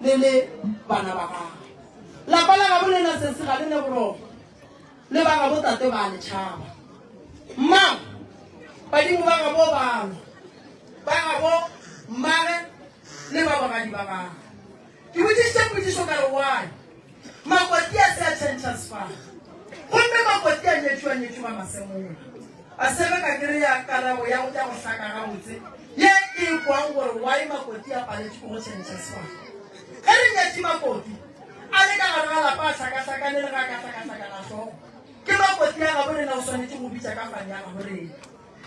le le bana ba gagwe. Lapa la gabo lena sesi ga le ne boroko, le ba gabo tate ba a le tšhaba. Mmago, badimo ba gabo ba lwa, ba gabo mmage le ba bogadi ba gagwe. Ke botšišitše potšišo ka re, Why? Makoti a se a tšhentšha sefahlo. Gomme makoti a nyetšwe a nyetšwe ba masemola. A se be ka kry-a karabo ya ya go hlaka gabotse ye e kwang gore why makoti a paletšwe ke go tšhentšha sefahlo. Ge re nyetše makoti a le ka gare ga lapa a hlakahlakane le ge a ka hlakahlakana hlogo, ke makoti a gabo rena o swanetše go bitša ka fane ya gabo rena.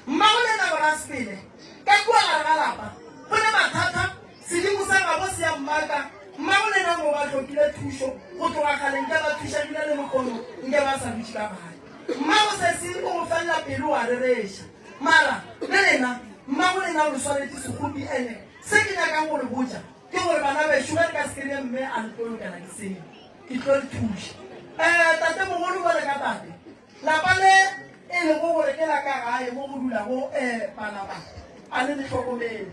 Mmago lena gore a sepele ka kua gare ga lapa go ne mathata, sedimo sa gabo se a mmaka. Mmago lena mo ba hlokile thušo go tloga kgale nke ba thušegile le lehono nke ba sa dutše ka gae. Mmago sesi o go felela pelo o a rereša. Mara le lena mmago lena o le swaretše sekgopi ene se ke nyakang go le botša ke gore bana bešo ge le ka se kry-e mme a le tlo lokela ke seo ke tlo le thuša. Um tatemogolo bjale ka tate Lapa le e lego gore ke la ka gae mo go dulago bana ba, a le le hlokomele.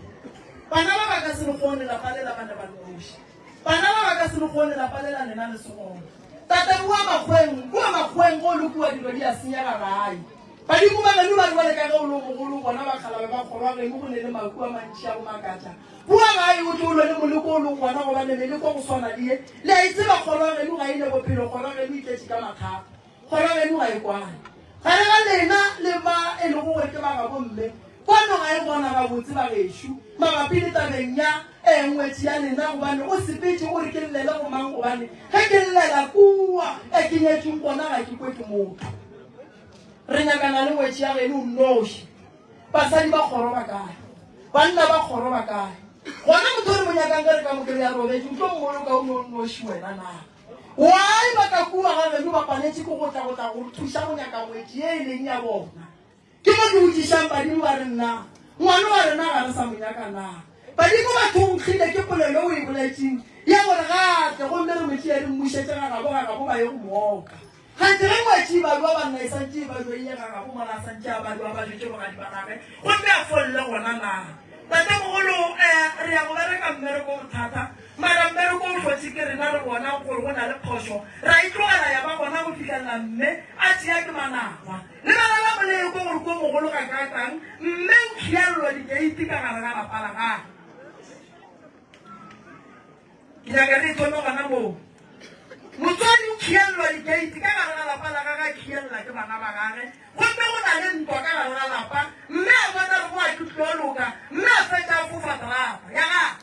Bana ba ba ka se le kgone, lapa le la ba ne ba nnoši. Bana ba ba ka se le kgone, lapa le la lena le se gona. Tate kua makgweng, kua makgweng ge o le kua dilo di a senyega gae. Badimo ba geno ba re bjale ka ge o le o mogolo bona bakgalabe ba kgorwa geno go ne le mahu a mantši a go makatša. Kua gae o tlo lwe le moleko o lego gona gobane meleko go swana le ye le a e tseba kgorwa geno ga e ne bophelo, kgorwa geno e tletše ka mathata. Kgoro geno ga e kwane. Gare ga lena le ba e lego gore ke ba gabo mme, kwano ga e gona gabotse bagešo, mabapi le tabeng ya e ngwetši ya lena, gobane o sepetše o re ke llele go mang, gobane ge ke llela kua e ke nyetšweng gona ga ke kwe ke motho. Re nyakana le ngwetši ya geno o nnoši. Basadi ba kgoro ba kae? Banna ba kgoro ba kae? Gona motho o re mo nyakang ge re ka mo kry-a robetše, o tlo mmoloka o no nnoši wena na? Why ba ka kua ga geno ba paletše ke go tla go tla go re thuša go nyaka ngwetši ye e leng ya bona? Ke mo ke botšišang badimo ba re nna ngwana wa rena ga re sa mo nyaka na? Badimo ba thonkgile ke polelo o e boletšeng ya gore ga a tle gomme re mo tšee re mmušetše ga gabo ga gabo ba ye go mo oka. Kganthe ge ngwetši e balwa banna e santše e balwa e ye ga gabo mola a santše a balwa ba jwetše bogadi ba gage gomme a folle gona na? Tatemogolo, eh, re ya go bereka mmereko o thata Mara mmereko o hlotše ke rena re bona gore go na le phošo, ra e tlogela ya ba gona go fihlelela mme a tšea ke manaba. Lebelela moleko gore ke o mogolo gakaakang, mme o khiellwa dikeiti ka gare ga lapa la gagwe. Ke nyaka re e thome gona moo. Motswadi o khiellwa dikeiti ka gare ga lapa la gagwe, a khiella ke bana ba gagwe, gomme go na le ntwa ka gare ga lapa, mme a bona gore go a ke tlo loka, mme a fetša a fofa terata ya gagwe.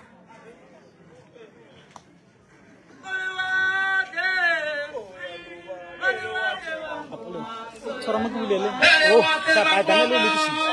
Tshwara mo ke bulele. Oh, tapa Daniel o lokišitše.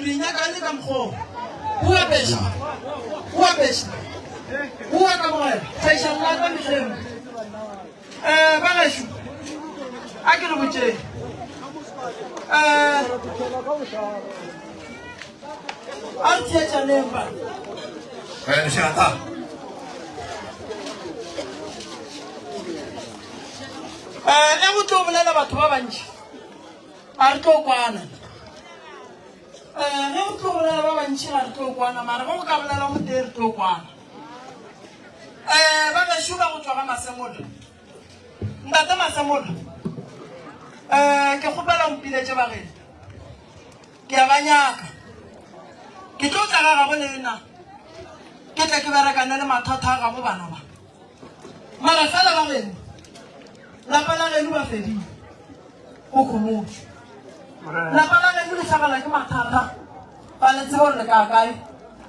Re nyaka le ka mokgwa o apeša, o apeša, o a kamogela. Thaiša lelata mehleng. Um ba gešo, a ke le botšeng. Um a re theetšaneng ba. Eh, lešata. Um e go tlo bolela batho ba bantši. A re tlo kwana. Um ge go tlo bolela ba bantši ga re tlo kwana, mara ge go ka bolela gotee re tlo kwana. Um ba gešo ba go tšwa ga Masemola, Ntate Masemola, um ke kgopela o mpiletše ba geno, ke a ba nyaka. Ke tlo tla ga gabo lena, ke tle ke berekane le mathata a gabo bana ba. Mara fela ba geno, lapa la geno ba fedile. Go khomotšwe. Lapa la geno le hlagela ke mathata, ga le tsebe gore le ka kae.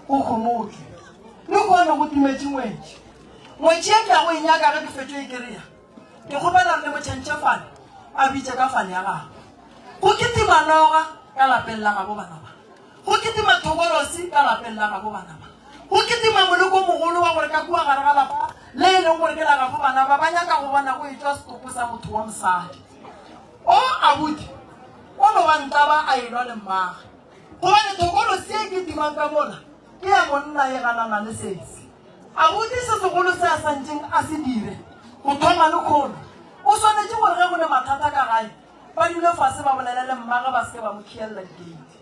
Go khomotšwe. Le kone go timetše ngwetši. Ngwetši e ke ya go e nyaka ge ke fetšo e kereya. Ke kgopela gore le mo tšhentšhe fane, a bitše ka fane ya gagwe. Go kitima noga ka lapeng la gabo bana ba. Go kitima thokolosi ka lapeng la gabo bana ba. Go kitima moleko mogolo wa gore ka kua gare ga lapa le e leng gore ke la gabo bana ba, ba nyaka go bona go etšwa setopo sa motho wa mosadi. O abuti, o no ba ntaba a elwa le mmagwe. Gobane thokolosi e kitimang ka mola ke ya monna e ganana le sesi. Abuti se segolo se a santšeng a se dire go thoma lekhono, o swanetše gore ge go ne mathata ka gae ba dule fase ba bolele le mmagwe ba se ke ba mo khiyelela dikeiti.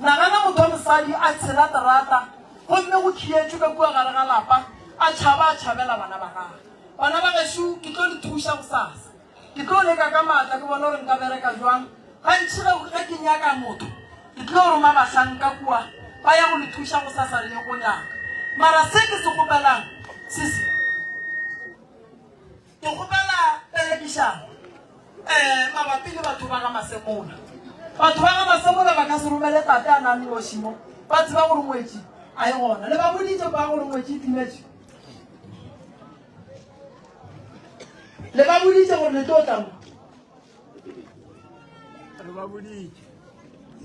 Nagana motho wa mosadi a tshela terata gomme go khiyetšwe ka kua gare ga lapa a tšhaba a tšhabela bana ba gagwe. Bana ba gešo ke tlo le thuša gosasa. Ke tlo leka ka maatla ke bone gore nka bereka jwang. Gantši ge, ge ke nyaka motho ke tlo roma bahlanka kua ba ya go le thuša gosasa re ye go nyaka. Mara se ke se kgopelang se se. Ke kgopela perekišano um mabapi le batho ba ga Masemola. Batho ba ga Masemola ba ka se romele tate a na nnoši mo, ba tseba gore ngwetši a e gona. Le ba boditše ba gore ngwetši e timetše? Le ba boditše gore le tlo tla mo? Re ba boditše.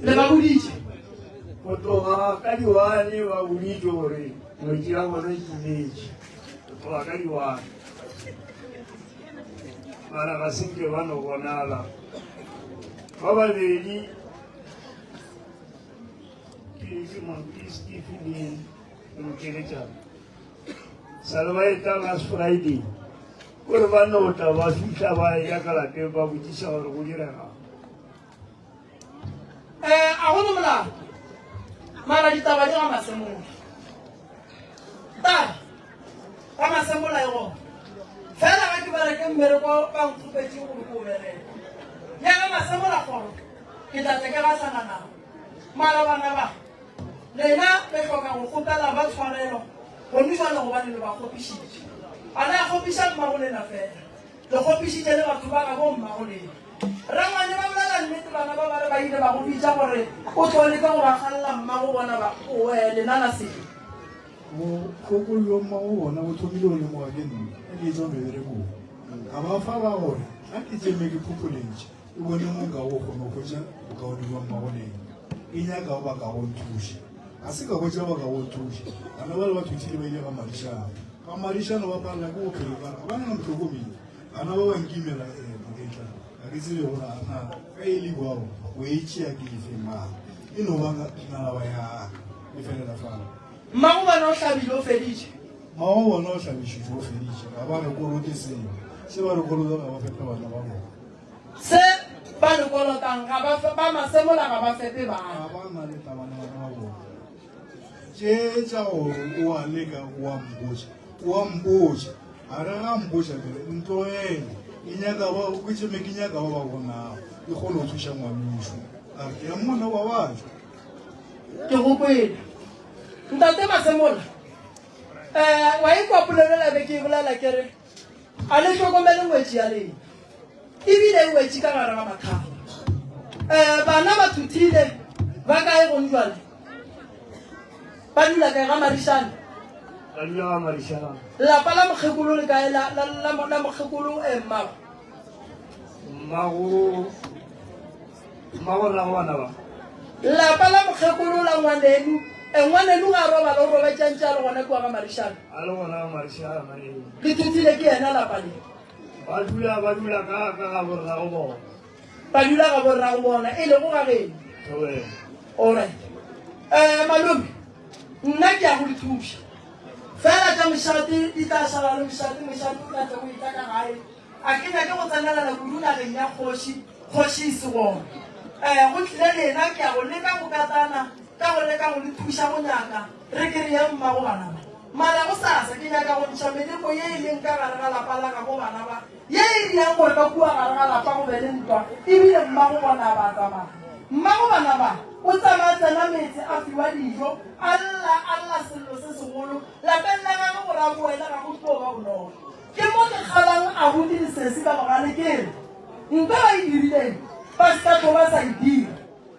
Le ba boditše? Go tloga ka diwane ba boditše gore ngwetši ya bona e timetše. Go tloga ka diwane. Mara ga se nke ba no bonala. Ba babedi ke ke ke Stephen le Mokeletšana. Sa le ba etla last Friday. Gore ba no tla ba fihla ba ya ka lapeng ba botšiša gore go diregang. Eh, a go no molato. Mara ditaba di ga Masemola. Taba ga Masemola e gona. Fela ga ke bereke mmereko ba nkgopetše gore ke o bereke. Ya ga Masemola kgoro ke tla tle ke gahlana nabo. Mara bana ba Lena le hloka go kgopela ba tshwarelo gone jwale gobane le ba kgopišitše. A le a kgopiša mmagolena fela, le kgopišitše le batho ba gabo mmagolena. Rangwane ba bolela nnete bana ba ba re ba ile ba go bitša gore o tlo leka go ba kgalela mmago bona ba oe lena la se. Bohloko bjo mmago bona bo thomile go lemoga ke nna ge ke etšwa meberekong. Ka ba fa la gore ga ke tšeme ke phopholetše. Ke bone mo nkago go kgona go hwetša bokaone bja mmagoneng. Ke nyaka ba ka go nthuša. Ga se ka hwetša ba ka go nthuša. Bana bale ba thuthile ba ile ga Madišana. Ga Madišana ba palela ke bophelo ka re ga ba na motlhokomedi. Bana ba ba nkimela eh, moketla. Ga ke tsebe gore a na ka e le bao o e tšea ke efe mara. E no ba nalaba ya ka e felela fao. Mmago bona o hlabile o feditše. Mmago bona o hlabišitše o feditše. Ga ba re kolote selo. Se ba re kolota ga ba fepe bana ba bona. Se ba le kolotang ga ba fe, ba masemola ga ba fepe bana. Ga ba na le taba le bana ba bona. Tše tša gore o a leka o a mpotša, o a mpotša. A re ga mpotša ke re ntlogele, ke nyaka ba, ke tšeme ke nyaka ba ba bonago, ke kgone go thuša ngwanešu. A re ke a mmona wa batho. Ke go kwele. Ntate Masemola, eh, wa ikwa polelo la be ke e bolela ke re, A le hlokomele ngwetši ya lena, ebile e wetše ka gare ga mathata. Um bana ba thuthile ba kae gong jwale? Ba dula kae? Ga Marišane. Ba dula ga Marišane. Lapa la mokgekolo le kae? La, la, la, la mokgekolo eh, mmago. Mmago, mmago rrago bana ba. Lapa la mokgekolo la ngwanenu, e ngwanenu ga a robala o robetše a ntše a le gona kua ga Marišana. A le gona ga Marišana, ee. Le thuthile ke yena lapa le. Ba dula, ba dula ka, ka ga borrago bona. Ba dula ga borrago bona, e lego ga geno. Thobela. Alright. Eh, malome, nna ke ya go le thuša. Fela tša mošate di tla šala le mošate, mošate o tla tle o etla ka gae. A ke nyake go tsenelela kudu nageng ya kgoši, kgoši e se gona. Ee, go tlile lena, ke ya go leka go katana, ka go leka go le thuša go nyaka, re ke re yeng mmago bana ba. Mara gosasa ke nyaka go ntšha meleko ye e leng ka gare ga lapa la gabo bana ba, ye e dirang gore ka kua gare ga lapa go be le ntwa, ebile mmago bona ba a tsamaya. Mmago bana ba o tsamaya tsena metse a fiwa dijo, a lla, a lla sello se segolo, lapeng la gagwe gore a boele ga go tlo ba bonolo. Ke mo ke kgalang abuti le sesi ka bogale ke re, Nto ba e dirileng ba se ka tlo ba sa e dira,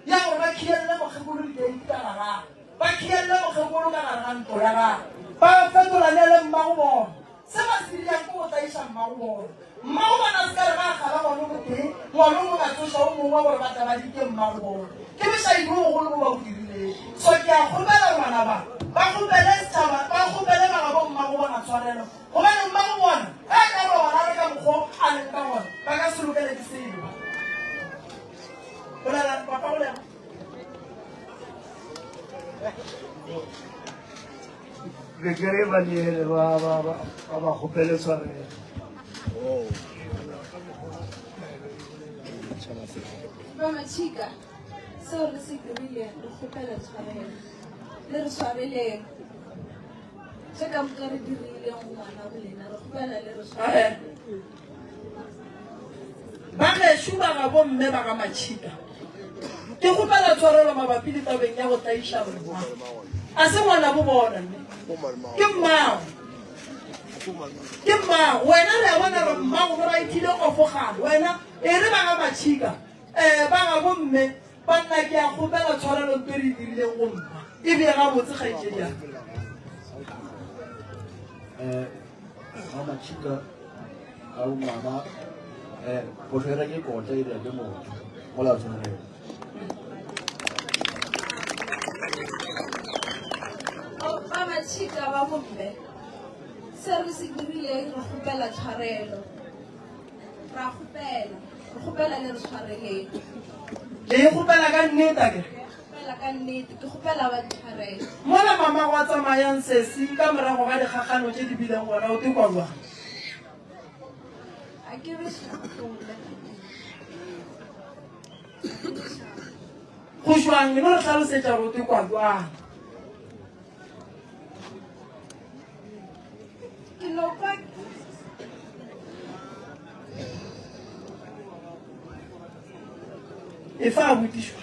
ya gore ba khielele mokgekolo dikeiti ka gare, ba khielele mokgekolo ka gare ga ntlo ya gagwe, ba fetolane le mmago bona. Se ba se dirang ke go tlaiša mmago bona. Mmago bona a se ka re ba kgala ngwana o motee, ngwana o mongwe a tsoša o mongwe gore ba tle ba dike mmago bona. Ke bošaedi bo bogolo bo ba bo dirileng. So ke a kgopela gore bana ba, ba kgopele setšhaba, ba kgopele ba gabo mmago bona tshwarelo, Gobane mmago bona ge a ka robala a le ka mokgo a leng ka gona, ba ka se lokele ke selo. Bolela, papa bolela. Be ke re ba neele ba ba ba ba ba kgopele tshwarelo. Ba Matšhika, seo re se dirileng re kgopela tshwarelo. Le re swareleng. Tše ka moka re dirileng go ngwana bo lena, re kgopela le re swarele. Ba gešo ba ga bomme ba ga Matšhika, ke kgopela tshwarelo mabapi le tabeng ya go tlaiša mma. A se ngwana bo bona mme, ke mmago. Ke mmago. Wena re a bona re mmago go raithile ofo gale. Wena e re ba ga Matšhika, eh, ba ga bomme Banna, ke a kgopela tshwarelo nto re e dirileng go mma. E bee gabotse, kgaetšedi ya ka. Eh, ga matšhika a bo mama eh phošo e reke kota e dira ke motho mola tshwanelo Ba matšhika ba bomme, se re se dirileng re kgopela tshwarelo. Ra kgopela, re kgopela le re tshwareleng. Le e kgopela ka nnete a kere? Ke kgopela ka nnete, ke kgopela ba ntshwarele. Mola mama gwa tsamayang sesi ka morago ga dikgakgano tše di bileng gona o tekwa bjang? A ke re šagola. Go jwang? E no re hlalosetša gore o tekwa bjang. Ke no kwa E fa a botišwa.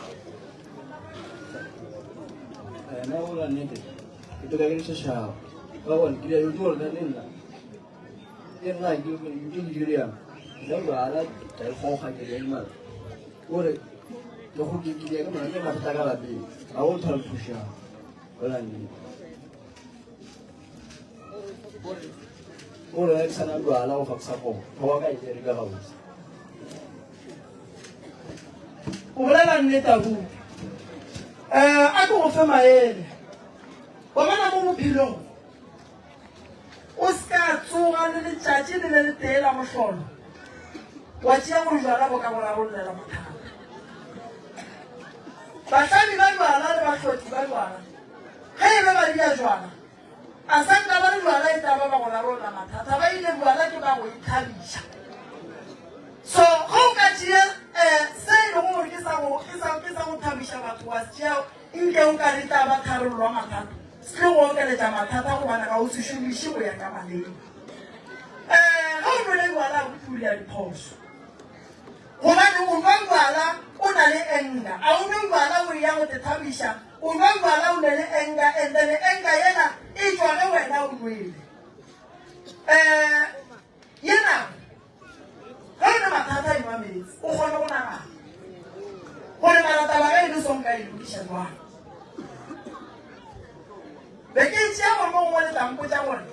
Eh, nna go la nnete ke toka ke le sešabo ka gone ke yo tlo le nna ke nna ke ke ke dire yang nna bala ka e goga ke le mara gore ke go ke ke ke mara ke mathata ka lapeng ga o thole thušang go la nnete gore ge ke sana jwala go fa ke sa kgona go wa ka e re ka gabotse O bolela nnete abuti. Eh, a ke go fe maele. Wa bona mo bophelong o se ka tsoga le letšatši le le letee la mohlolo wa tšea gore jwala bo ka go rarollela mathata. Bahlami ba jwala le bahlotli ba jwala ge e be ba dia jwala a sa nka ba re jwala e tla ba ba go rarolla mathata, ba ile jwala ke ba go ithabiša. So ge o ka tšea um se e lego gore ke sa go ke sa ke sa go thabiša batho wa se tšea nke o ka re tla ba tharollo ya mathata, se tlo go okeletša mathata gobane ga o se šomiše go ya ka maleba. Um ge o nwele jwala o tlo diphoso gobane o nwa jwala o na le anger, a o nwe jwala o eya go te thabiša. O nwa jwala o ne le anger and then anger yena e tšwa ge wena o nwele. Um ye nako ge o ne mathata e nwa meetse o kgone go nagana gore mara taba ge e le so nka e lokiša jwang. Be ke tšea gore mo gongwe le tla mpotša gore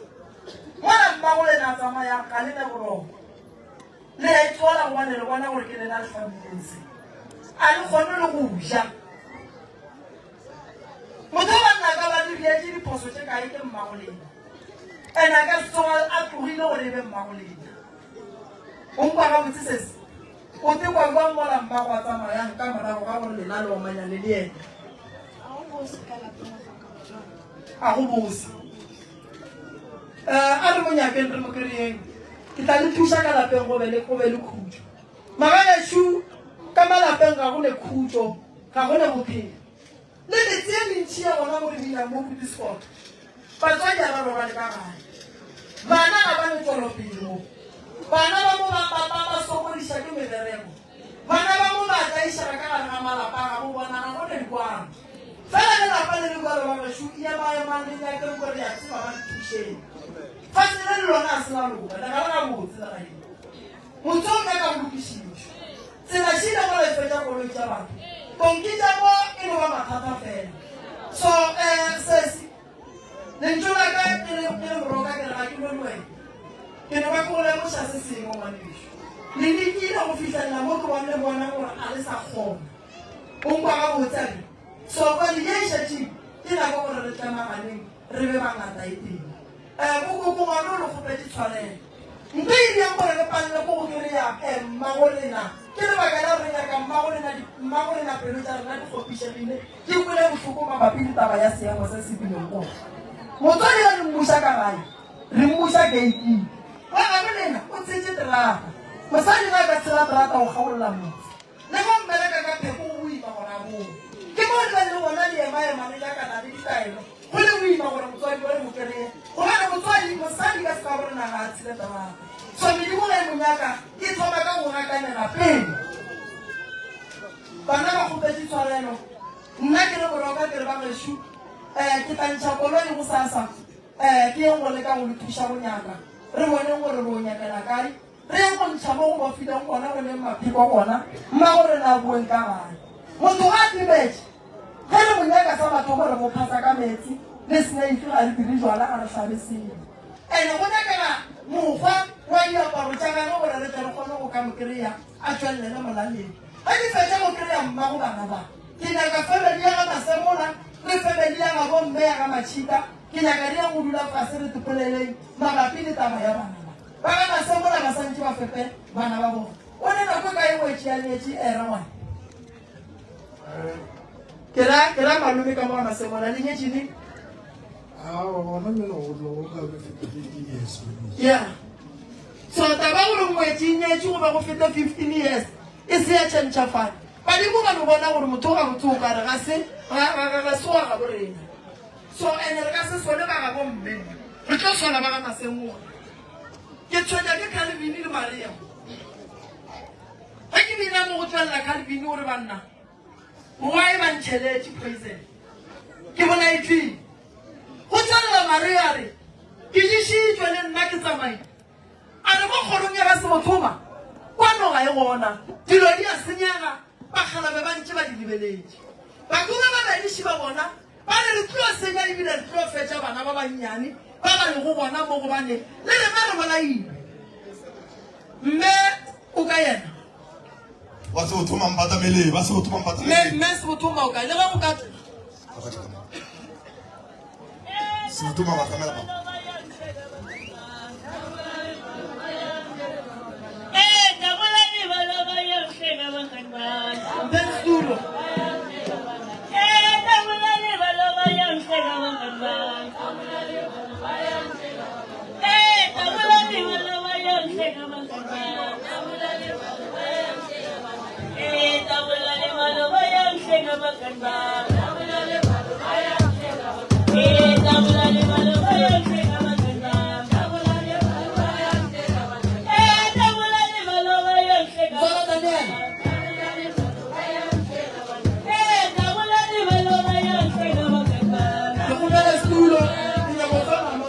mola mmago lena a tsamayang ga le ne boroko. Le a ithola gobane le bona gore ke lena le hlamileng se. A le kgone le go ja. kae ke mmago lena. And a ka se tsoga a tlogile gore e be mmago lena. O nkwa gabotse sesi? O tekwa bjang mola mmago a tsamayang ka morago ga gore lena le omanyane le yena? A go bose ka lapeng go hloka motswadi. A go bose. Eh, a re mo nyakeng re mo kry-eng. Ke tla le thuša ka lapeng go be le go be le khutšo. Magagešu ka malapeng ga go ne khutšo, ga go ne bophelo. Le metse e mentši ya gona mo re binang mo Koedoespoort, batswadi ga ba robale ka gae. Bana ga ba ne tšwelopele mo. Bana ba mo ba, ba, ba, ba sokodiša ke mebereko. Bana ba mo ba tlaišega ka gare ga malapa a gabo bona, ga go ne dikwano. Fela ge lapa le le bjalo, bagešo, emaemang le nyakeng gore re a tseba ba re thušeng. Fase le le lona ga se la loka, le ga le gabotse le gae. Motse o nyaka go lokišišwa. Tsela šile mola e fetša koloi tša batho. Tonki tša mo e no ba mathata fela. So eh sesi, lentšu la ka ke le ke le moroka ke re ga ke lwe le wena. Ke no ba ke go lemoša se sengwe ngwanešu. Le lekile go fihlelela mo ke bone bona gore a le sa kgona. O nkwa gabotse a ke? So kgwedi ye e šetšeng ke nako gore re tlemaganeng re be ba ngata e tee. Eh bokoko ngwana o le kgopetše tshwarelo. Nto e bjang gore re palelwe ke go kereya eh mmago rena? Ke lebaka la gore re nyaka mmago rena, di, mmago rena pelo tša rena di kgopišegile, di kwele bohloko mabapi le taba ya seemo se se bileng gona. Motswadi ge re mmuša ka gae, re mmuša geiting. Wa gabo lena o tshetše terata. Mosadi ge a ka tshela terata o kgaolla motse. Le go mmereka ka pheko go boima gore a boe. Ke mo re bang le gona le emaema le nyakana le ditaelo, go le boima gore motswadi wa le mo kereye. Gobane motswadi, mosadi ka seka gore naga a tshele terata. So medimo ge e mo nyaka, e thoma ka go gakanela pele. Bana ba kgopetše tshwarelo. Nna ke re boroka ke re ba gešo, eh, ke tla ntšha koloi gosasa, eh, ke yeng go leka go le thuša go nyaka. Re boneng gore re o nyakela kae. Re ye go ntšha mo go bofileng gona, go leng mapheko gona, mmago rena a boeng ka gae. Motho ga a timetše, ge re mo nyaka sa mathomo re mo phasa ka meetse le seneifi, ga re dire jwala, ga re hlabe selo. Ene go nyakega mokgwa wa diaparo tša gagwe gore re tle re kgone go ka mo kry-a a tšwelele molaleng. Ge ke fetša go kry-a mmago bana ba, ke nyaka family ya ga Masemola le family ya gabo mme ya ga Matšhika, ke nyaka re ye go dula fase re topoleleng mabapi le taba ya bana ba. Ba ga Masemola ba santše ba fepe bana ba bona. O ne nako e kae ngwetši ya nyetše era ngwana? Ke ra ke ra malome ka mo ga Masemola le nyetše neng? Aowa gona bjale go tlo go ka be feta 15 years. Yeah. So taba gore ngwetši e nyetše go be go feta 15 years e se ya tšhentšhafala. Badimo ba no bona gore motho o gabotse o kare ga se ga ga ga se wa gabo rena. So ene re ka se sole ba gabo mme, re tlo sola ba ga Masemola. Ke tshwenya ke Calvin le Maria. Ge ke bina mo go tswelela Calvin o re banna, why ba ntšheletše poison? Ke bolaetšweng? Go tswelela Maria a re, ke ješitšwe le nna ke tsamaile. A re mo kgorong ya ga Sebothoma, kwa noga e gona, dilo di a senyega, bakgalabe ba ntše ba di lebeletše. Bakuma ba badiši ba bona Ba re, Re tlo senya e bile re tlo fetša bana ba bannyane ba ba lego gona mo, gobane le rena re bolailwe. Mme o ka yena? Ba Sebothoma mpatamele, ba Sebothoma mpatamele. Mme, mme Sebothoma o kae? Le ge o ka tla. Sebothoma batamela ba. Mpeng setulo. Mzala Daniel. Ke kgopela setulo. Ke nyaka go fa mama.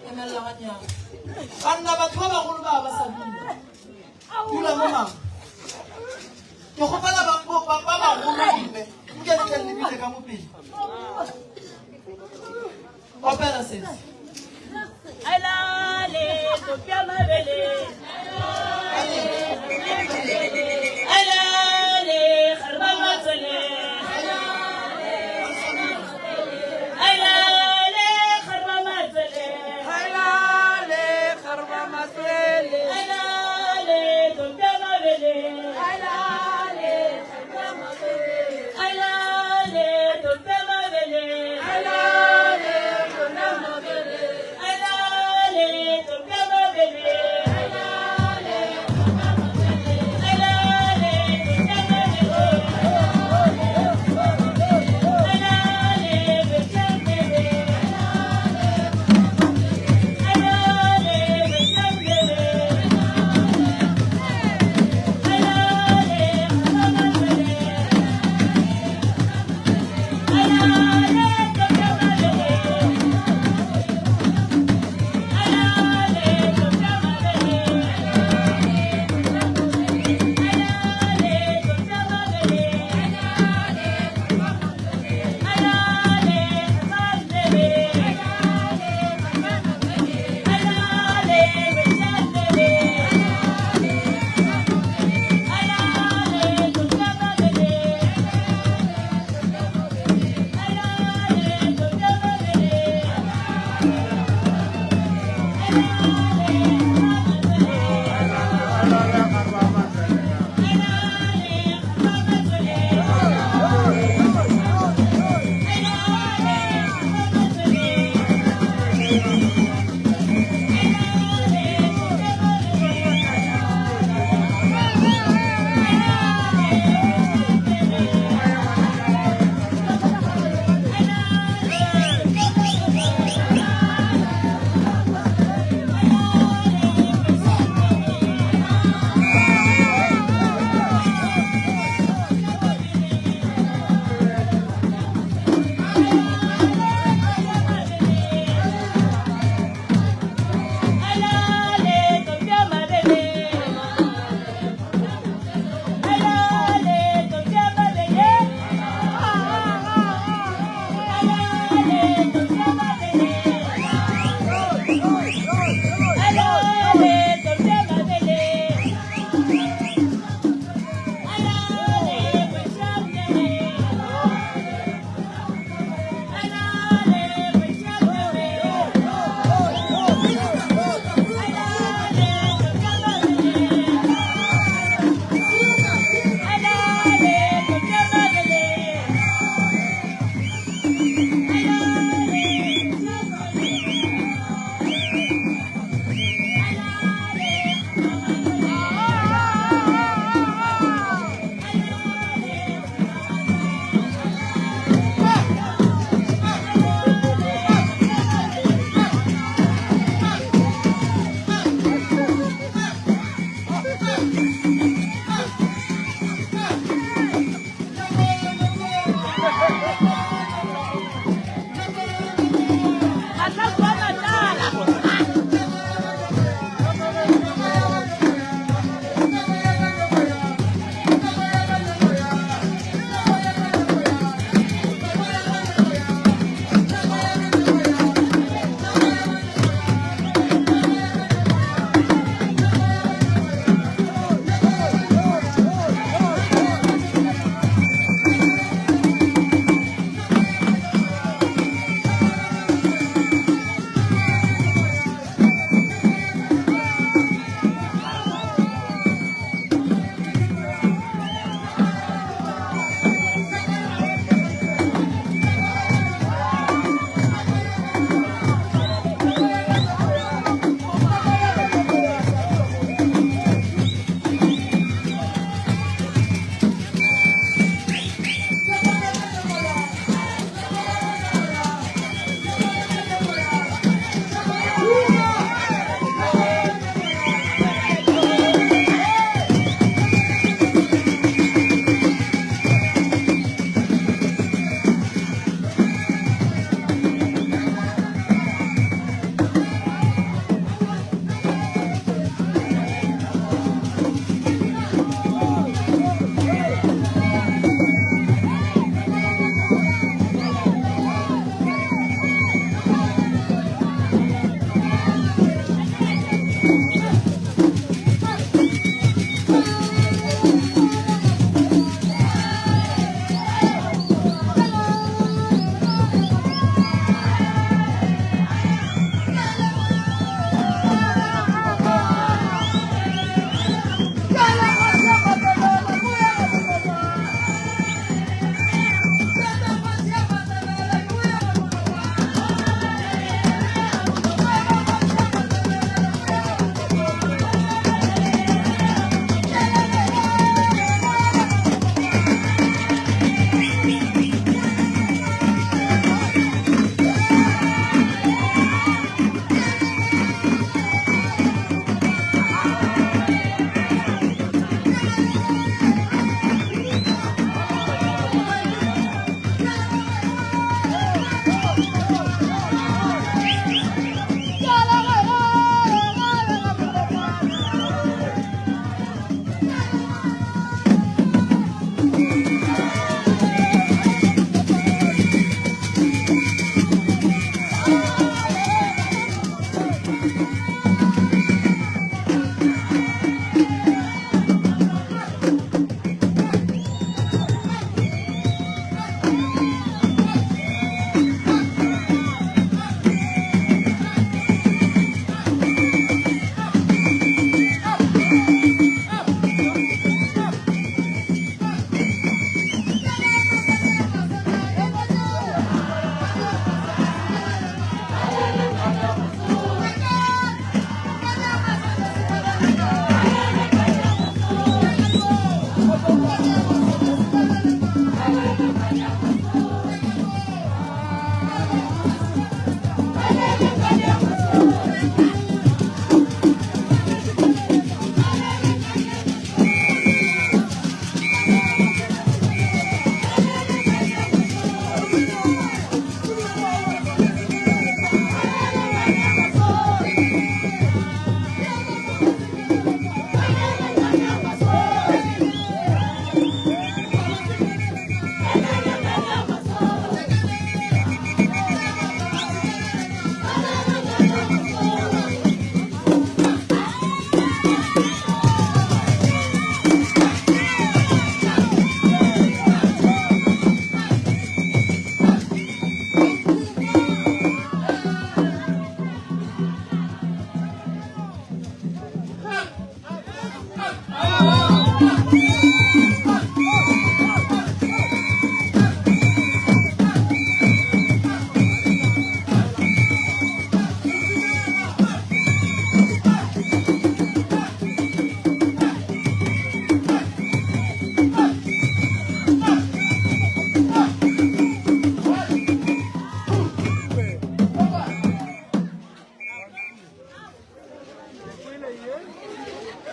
Emelela gannyane. Banna batho ba bagolo ba ba sa dula. Dula mo mama. Ke kgopela ba ba ba bagolo dimme. Nke le tle le lebile ka mo pele. Opela sesi. Ailale, topya mabele. Ailale, kgareba matswele. Ailale, kgareba matswele. Ailale, kgareba matswele. Ailale, topya mabele. Ailale, kgareba matswele. Ailale, topya mabele. Ailale, topya mabele. Ailale, topya mabele. Ailale, ailale, topya mabele. Ailale, topya mabele. Ailale, topya mabele. Ailale, kgareba matswele. Ailale, topya mabele. Ailale, topya mabele. Ailale, topya mabele. Ailale, matswele. Ailale, matswele. Ailale, topya mabele. Ailale, topya mabele.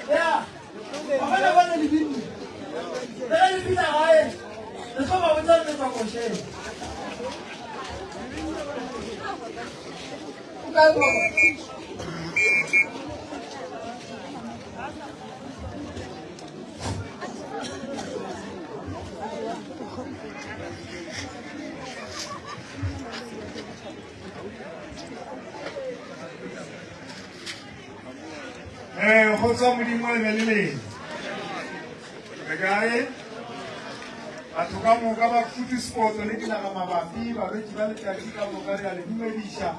Ya, wa bona bona le binne. Le ge le fihla gae, le tlo ba botsa le tswa košeng. O kae baba? Ee, kgotso ya Modimo e be le lena. Le kae? Batho ka moka ba Food Sport le dinaga mabapi, balwetši ba letšatši ka moka re a le dumediša.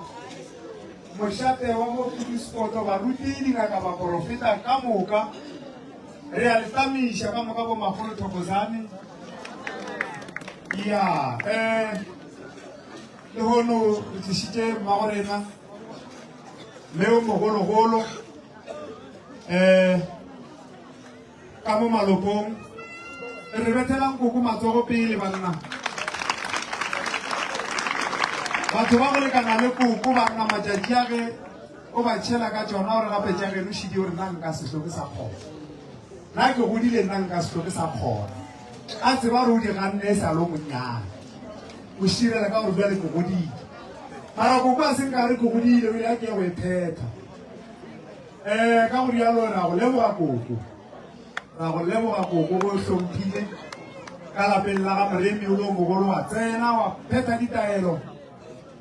Mošate wa mo Food Sport, baruti, dingaka, baporofeta ka moka re a le tamiša ka moka bo makgolo Thokozane. Ya, eh lehono re tlišitše mmago rena mme o mogologolo um ka mo malokong re bethelang koko matsogo pele banna batho ba go lekana le koko banna matšatši a ge o ba tšhela ka tšona gore gape tša geno šidi gore nna nka se hloke sa kgona nna ke godile nna nka se hloke sa kgona a tseba gore o di ganne e sa lo monnyane o širela ka gore bjale ke godile mara koko a se nkare ke godile o ile a ke go e phetha um ka go rialo ra go leboga koko ra go leboga koko go hlomphile ka lapeng la ga moremi o le mogolo wa tsena wa phetha ditaelo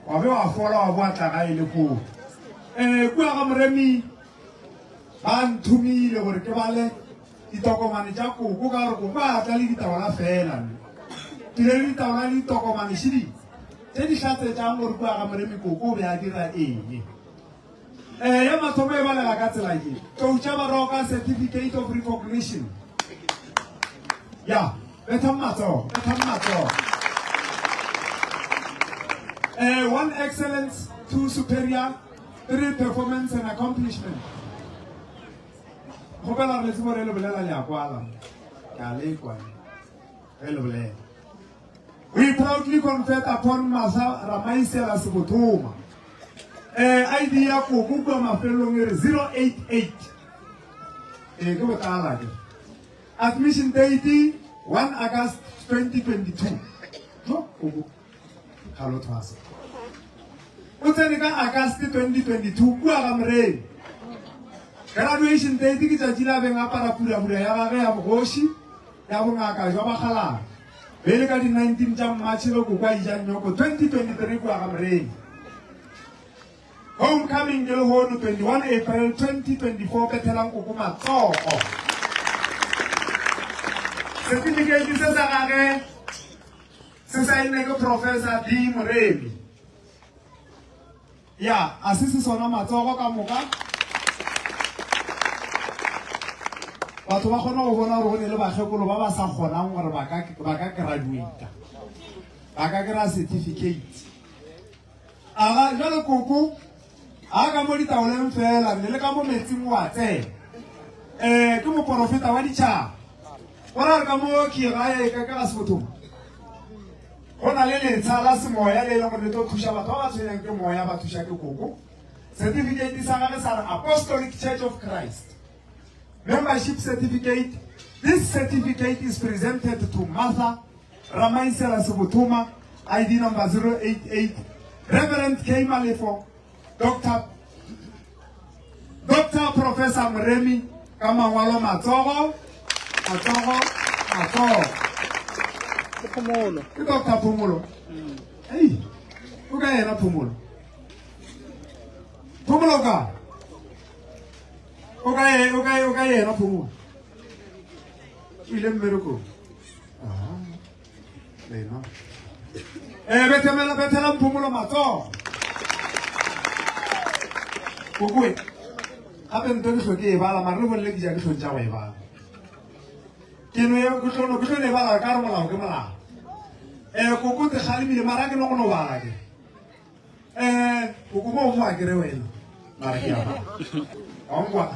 wa be wa fola wa boa tla gae le koo um kua ga moremi ba nthomile gore ke bale ditokomane tša koko ka gore koko a tla le ditaola fela mme ke le ditaola le ditokomane šedi tše di hlatsetšang gore kua ga moremi koko o be a dira eng um ya mathomo e balega ka tsela ye tlou tša baroka certificate of recognition ya bethang matsogo bethang matsogo um one excellence two superior three performance and accomplishment Kgopela gore le tsebo re le bolela le a kwala. Ke a le kwa ge le bolela. We proudly conferred upon Masa Ramaisela Sebothoma. Eh, ID ya koko kua mafelelong e re 088. Eh, ke botala ke. Admission date 1 August 2022. Jo, koko. Ga lo thwasa. O tsene ka August 2022 kua ga Moremi. Graduation date ke tšatši la beng apara purapura ya gage ya bogoši ya bongaka jwa bakgalabje. Be le ka di 19 tša Mmatšhe ge koko a ija nyoko 2023 kua ga Moremi. Homecoming ke lehono 21 April 2024 bethelang koko matsogo. Certificate se sa gage Se saenne ke Professor D. Moremi. Ya, a se se sona matsogo ka moka. Batho ba kgona go bona gore go ne le bakgekolo ba ba sa kgonang gore ba ka ba ka graduate. Ba ka kry-a certificate. Aga jalo koko a ka mo ditaoleng fela mme le ka mo metsing wa tsena. Eh ke moporofeta wa ditšhaba. Go ra re ka mo gae ka ka ga Sebothong go na le letsha la semoya le e leng gore le tlo thuša batho ba ba tshwenyang ke moya ba thuša ke koko. Certificate sa gage sa re Apostolic Church of Christ. Membership certificate. This certificate is presented to Martha Ramaisela Sebothoma, ID number 088, Reverend K. Malefo, Doctor Doctor Professor Moremi ka mangwalo matsogo matsogo matsogo. Ke Phomolo. Ke Doctor Phomolo. Ei, o ka yena Phomolo. Phomolo ka. O ka o ka o ka yena Phomolo. O ile mmerekong. Ah, lena. Eh, bethemela bethela Mphomolo matsogo. Kokoe. Gape nto ke hloke e bala mare le bolele ke ja ke hlong tša go e bala. Ke no e ke tlo no ke tlo ne bala ka re molao ke molao. Eh koko te galemile mara ke no go no bala ke. Eh koko mo mo a kere wena. Mara ke a ba. Ongwa.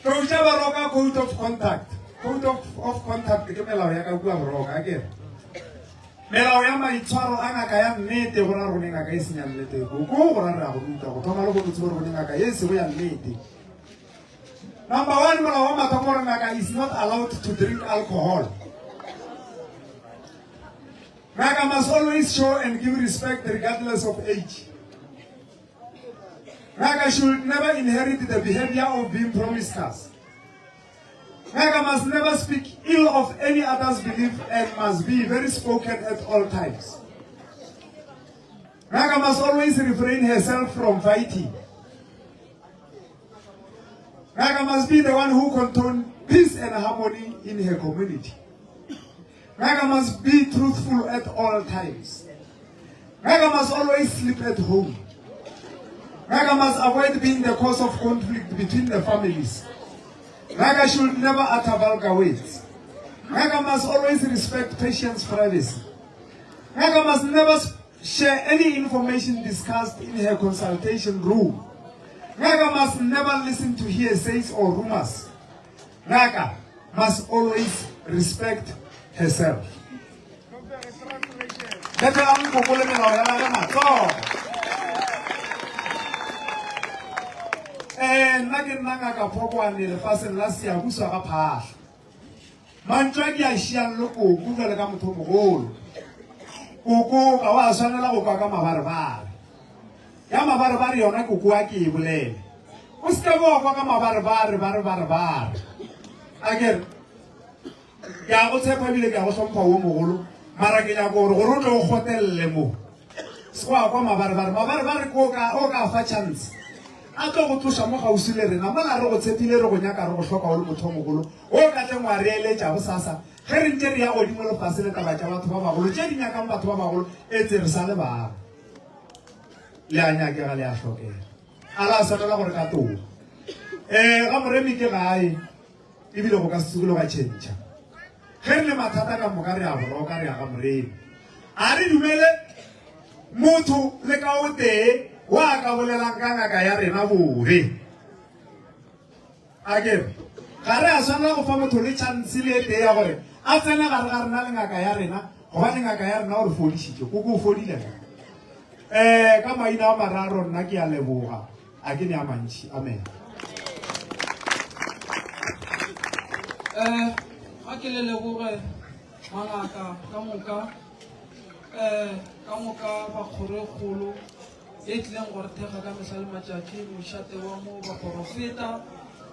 Tlou tša Baroka Code of Conduct. Code of, of Conduct ke melao ya ka kua Boroka, a kere. Melao ya maitshwaro a ngaka ya nnete go ra rone ngaka e seng ya nnete. Koko go ra re a go ruta go thoma le go tsebe gore ngaka ye e sego ya nnete. Number one, molao wa mathomo gore ngaka is not allowed to drink alcohol. Ngaka must always show and give respect regardless of age. Ngaka should never inherit the behavior of being promiscuous. Ngaka must never speak ill of any other's belief and must be very spoken at all times. Ngaka must always refrain herself from fighting. Ngaka must be the one who controls peace and harmony in her community. Ngaka must be truthful at all times. Ngaka must always sleep at home. Ngaka must avoid being the cause of conflict between the families. Ngaka should never utter vulgar words. Ngaka must always respect patients' privacy. Ngaka must never share any information discussed in her consultation room. Ngaka must never listen to hearsays or rumors. Ngaka must always respect herself. Bethelang koko le melao ya gagwe matsogo. Eh, nna ke nna ngaka Phokwane lefaseng la Seabuswa ga Phahla. Mantšu a ke a šiang le koko jwale ka motho mogolo. Koko ga wa swanela go kwa ka mabarebare. Ya mabarebare yona koko a ke e bolele. O se ke wa kwa ka mabarebare bare bare bare. A ke re ke a go tshepa ebile ke a go hlompha wo mogolo mara ke nyaka gore gore o tle o kgotelele mo. Se wa kwa mabarebare mabarebare ke o ka o ka fa chance a tlo go tloša mo gausi le rena mola re go tshepile re go nyaka re go hloka o le motho o mogolo o ka tleng wa re eletša bosasa ge re ntše re ya godimo lefase le taba tša batho ba bagolo tše di nyakang batho ba bagolo etse re sa le bana le a nyakega le a hlokega a la swanela gore ka toga um ga moremi ke gae ebile go ka se tsogile ga tšhentšha ge re le mathata ka moka re a boroka re ya ga moremi a re dumele motho le ka o tee wa ka bolelang ka ngaka ya rena bobe A ke re, ga re a swanela go fa motho le tšhanse le e tee ya gore a tsene gare ga rena le ngaka ya rena, gobane ngaka ya rena o re fodišitše. Koko o fodile ka. Eh, ka maina a mararo nna ke a leboga. A ke ne a mantši. Amen. Eh, ga ke le leboge mangaka ka moka eh ka moka ba kgoro e kgolo ye e tlileng go re thekga ka mehla le matšatši, mošate wa mo, baporofeta,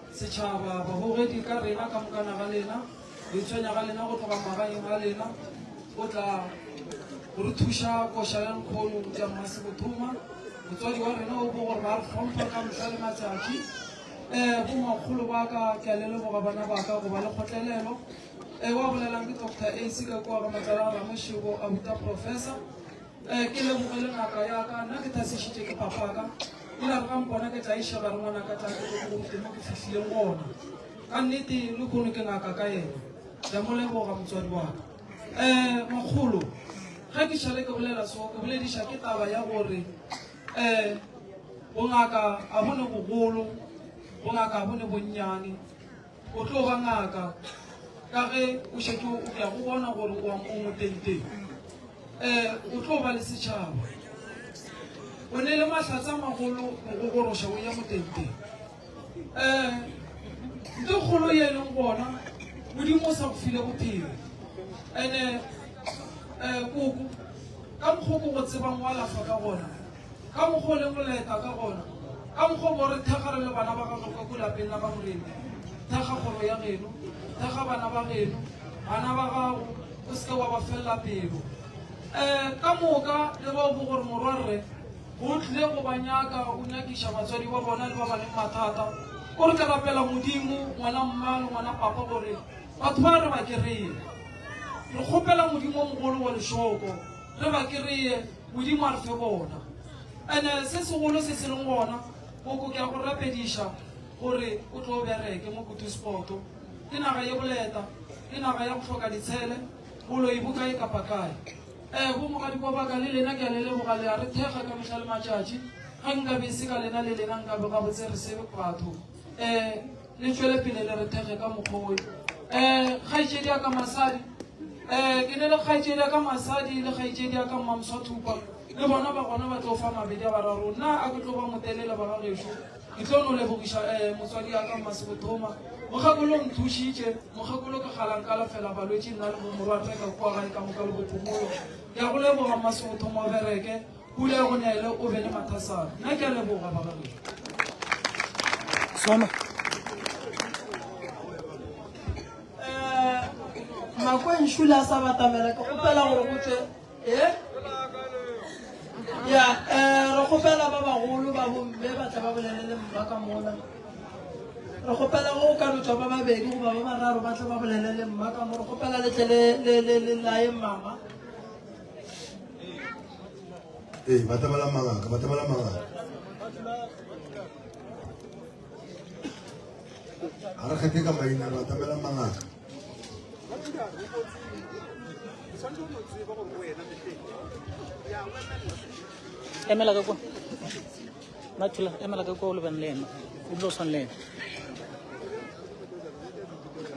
setšhaba, babogedi ka rena ka mokana ga lena, go itshwenya ga lena go tloga magaeng a lena, go tla go re thuša koša ya nkgono ya Mmasebothoma, motswadi wa rena o bo gore ba re hlompha ka mehla le matšatši. Um bomakgolo ba ka, ke a le leboga bana ba ka go ba le kgotlelelo. Um wa bolelang ke Doctor AC ka kua ga Matlala a Ramošebo, a ruta professor. Eh, ke leboge le ngaka ya ka nna ke thasišitše ke papaka o la re ga mpona ke tlaišega re ngwana ka tla ke tlo go rute mo ke fihlileng gona ka nnete le kono ke ngaka ka yena ke a mo leboga motswadi wa ka um makgolo ge ke šale ke bolela so ke bolediša ke taba ya gore um bongaka a bone bogolo bongaka a bone bonnyane O tlo ba ngaka ka ge o šetše o ke a go bona gore o o motenteng. Um o tlo ba le setšhaba. O ne le mahlatse a magolo go go goroša o ya motenteng. Um ntho e kgolo ye e leng gona Modimo o sa go file bophelo. Ene um koko ka mokgwa o ko go tsebang o alafa ka gona Ka mokgwa o leng boleta ka gona, ka mokgwa o bo re thekga re le bana ba gago ka ko lapeng la ga Morena. Thekga kgoro ya geno, thekga bana ba geno, bana ba gago, o se ke wa ba felela pelo. Um ka moka le bao bo gore morwarre o tlile go ba nyaka, o nyakiša batswadi ba bona le ba ba leng mathata, o re ke rapela Modimo, ngwana mma le ngwana papa gore batho ba re ba kereye. Re kgopela Modimo o mogolo wa lešoko re ba kereye. Modimo a re fe bona. Ene se segolo se se leng gona, koko ke a go rapediša gore o tlo bereke mo Kutusport. Ke naga ye boleta, ke naga ya go hloka ditshele, boloi bo kae kapa kae. Ee, bo mogadikwa ba ka, le lena ke a le leboga, le a re thekga ka mehla le matšatši. Ge nkabe e se ka lena, le lena nkabe gabotse re se batho. Ee, le tšwele pele le re thekge ka mokgwa wo. Ee, kgaetšedi ya ka Masadi, ee, ke ne le kgaetšedi ya ka Masadi le kgaetšedi ya ka Mmamswathupa, le bona ba gona ba tlo fa mabedi a bararo. Nna a ke tlo ba motelele ba ga gešo. Ke tlo no lebogiša eh, motswadi ya ka Mmasebothoma. Mokgekolo o nthušitše. Mokgekolo ke kgala nkalafela balwetši nna le bomorwarre ka kua gae ka moka le bophomolo. Ke a go leboga Mmasebothoma o bereke, pula e go nele o be le mathasana. Nna ke a leboga ba gagešo. Soma. Eh, Makwenšula a sa batamela ke kgopela gore go tšwe e ya um re kgopela ba bagolo ba bomme ba tla ba bolele le mma ka mola re kgopela go ka no tswa ba babedi goba ba bararo ba tla ba bolele le mma ka mo re kgopela letle le laye mama ee ba tabela mangaka ba tabela mangaka ga re kgethe ka maina ba tabela mangaka Emela ka kwa. Mathula, emela ka kwa o lebane le yena. O dula o swane le yena.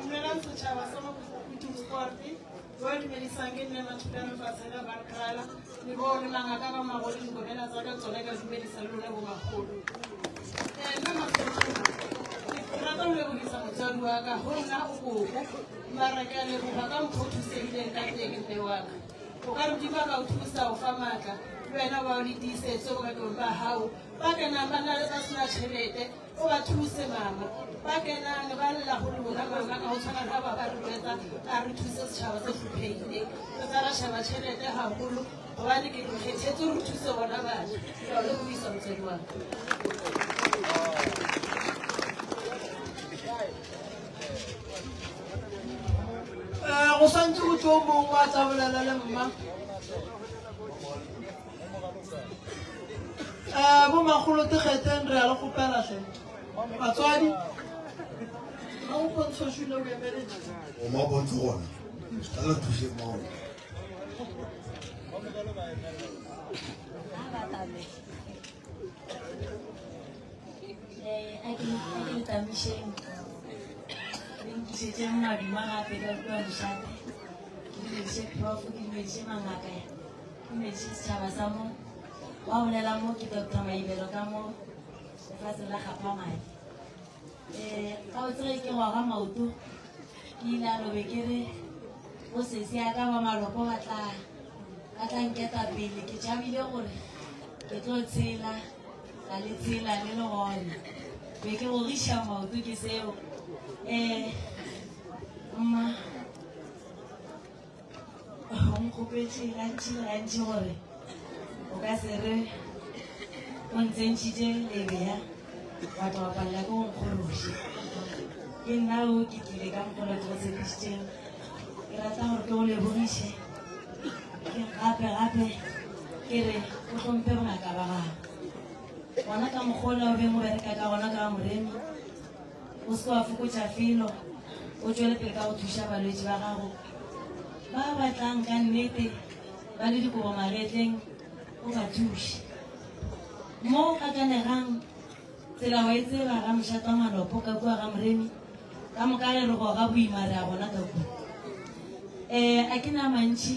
Dumelang setšhaba sa Makutu-Sport. Ba dumedisang ke nne Mathulano fatshe la Barkrala. Le bo le mangaka ba magolo dikobela tsa ka tsone ka dumedisa le lone bo magolo. Eh, nna Mathulano, ke rata ho lebohisa motswadi wa ka ho nna o koko mara ke a leboga ka mokgwa o thusegileng ka teng mme wa ka. O ka re Modimo a ka o thusa o fa maatla le wena wa o le tiisetso bophelong ba gago. Ba kenang ba na le ba sena tšhelete o ba thuse mama. Ba kenang ba lla go lona mama ka go tshwana le ga ba ba re jwetsa a re thuse setšhaba se hlophehileng. Re tla ra sheba tšhelete haholo gobane ke re kgethetse gore re thuse bona batjha. Ke a o lebohisa motswadi wa ka. Eh, go swantse go tlo mongwe a tla bolela le mma um bo makgolo tekgetheng re ya le kgopela hle batswadi ga o pontsho šule o emeletše o ma bontshe gona ka le thuse maone Eh, a ke a ke le tamišeng le nkišetšeng maduma gape ka kua mošate ke dumediše prof ke dumediše mangaka ke dumediše setšhaba sa mo wa bolela mo ke doctor maibelo ka mo lefatsheng la gapa madi um gabotse ge ke goga maoto ke ile a lobe ke re bo sesi ya ka ba maloko ba tla ba tla nketa pele ke tšhabile gore ke tlo tshela ga le tshela le le gona be ke gogiša maoto ke seo um mma o nkgopetše gantši le gantši gore o ka se re o ntsentšhitše lebea wa tla wa palela ke go nkgološa ke nna o ke tlile ka mokgolo ke go tshepišitšeng ke rata gore ke go lebogiše ke gape gape ke re o hlomphe bongaka ba gago gona ka mokgola o beng o bereka ka gona ka ga moremi o se wa fokotša felo o tšwele pele ka go thuša balwetši ba gago ba batlang ka nnete ba le dikobo magetleng o ba thuše mo gakanegang tsela wa e tseba ga mošata wa malopo ka kua ga moremi ka moka ge re goga boima re a gona ka kua um a ke na mantši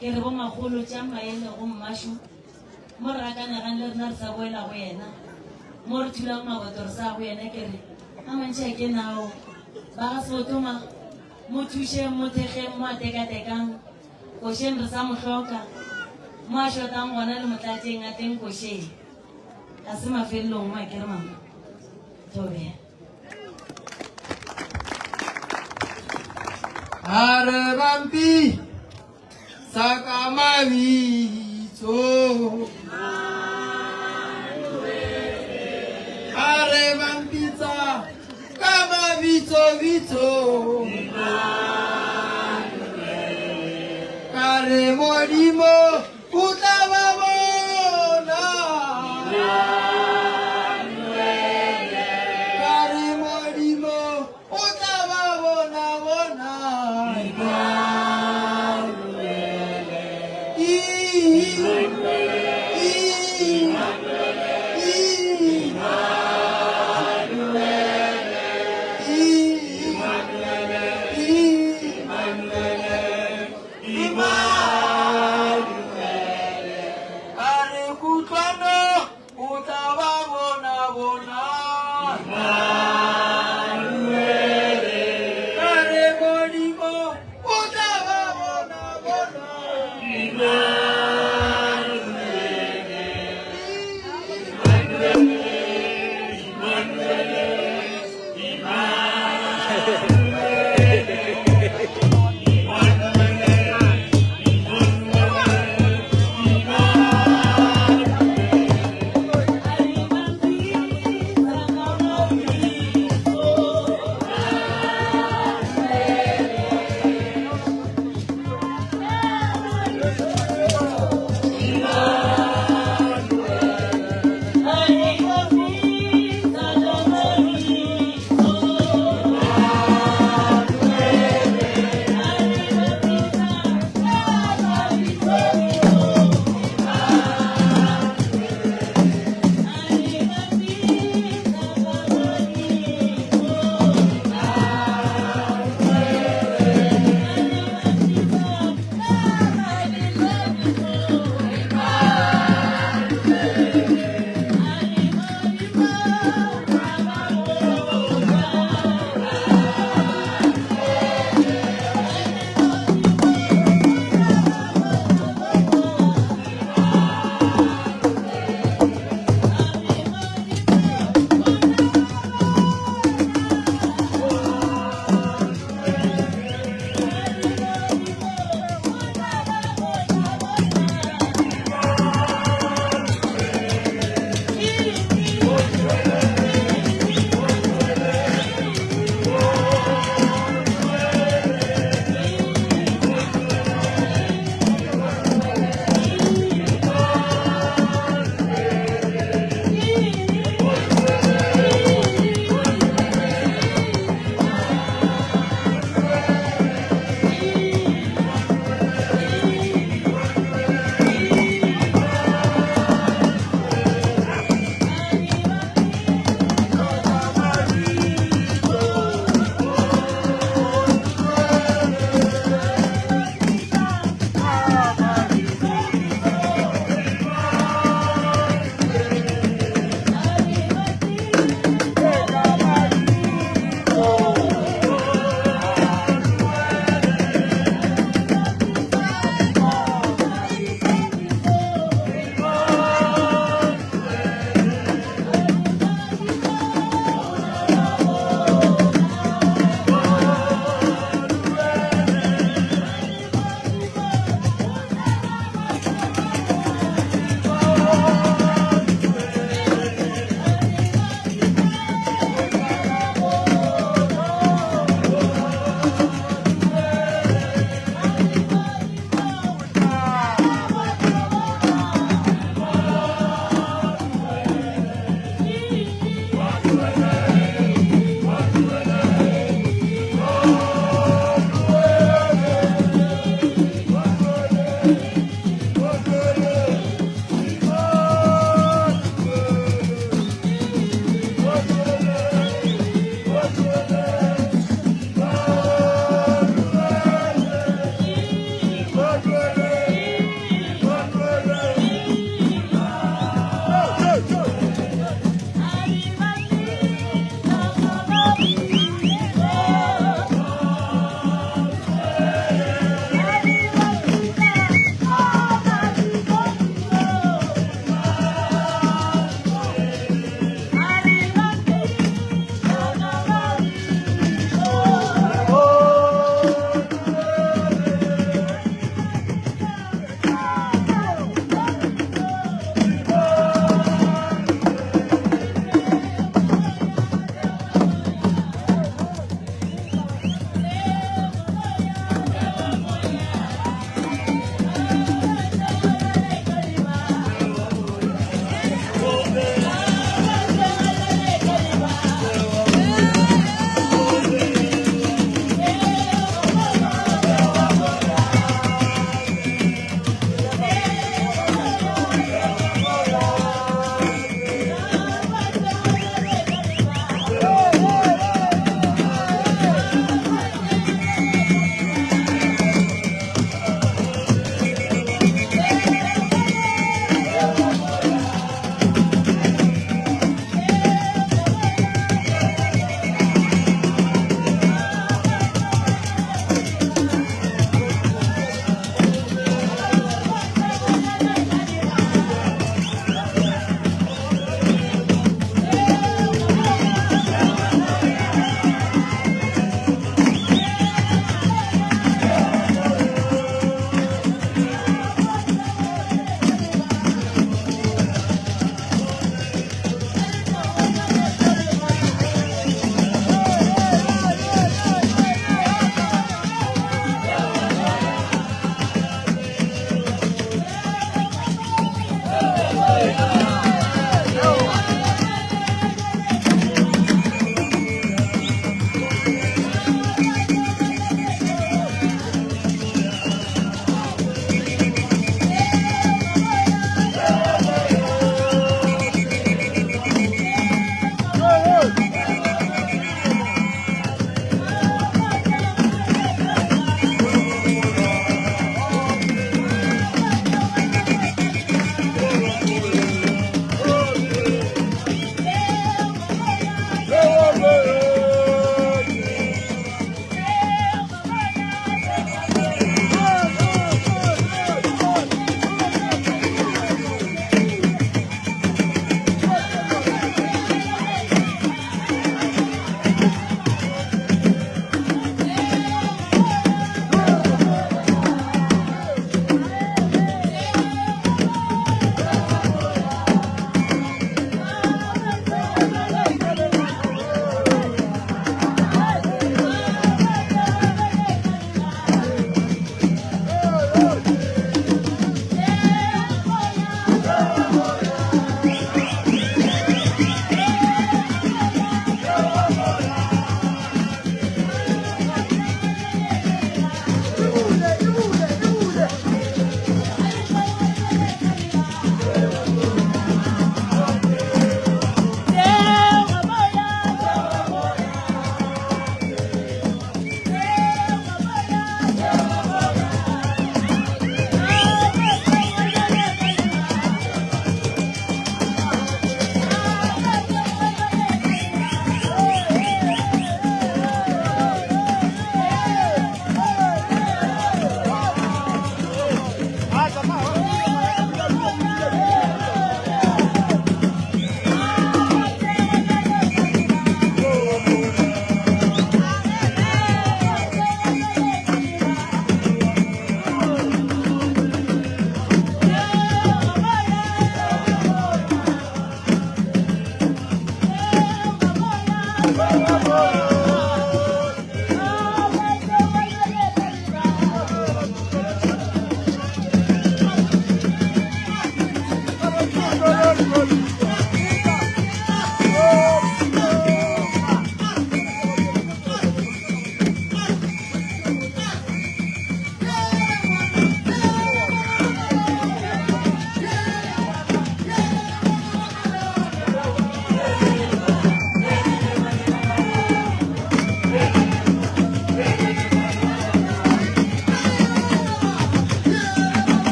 ke re bomakgolo tša maele go mmašo mo re gakanegang le rena re sa boela go yena mo re thulang maboto re sa go yena ke re a mantši a ke nao ba ga sebotoma mo thušeng mo thekgeng mo a tekatekang košeng re sa mo hloka mo a šotang gona le motlatšeng a teng košeng ga se mafelelong mo a ke re mama thobela a re bampi sa ka mabitso a re bampitsa ka mabitso bitso ka re modimo o tla ba bona ka re modimo o tla ba bona. Ka re Modimo o tla ba bona bona.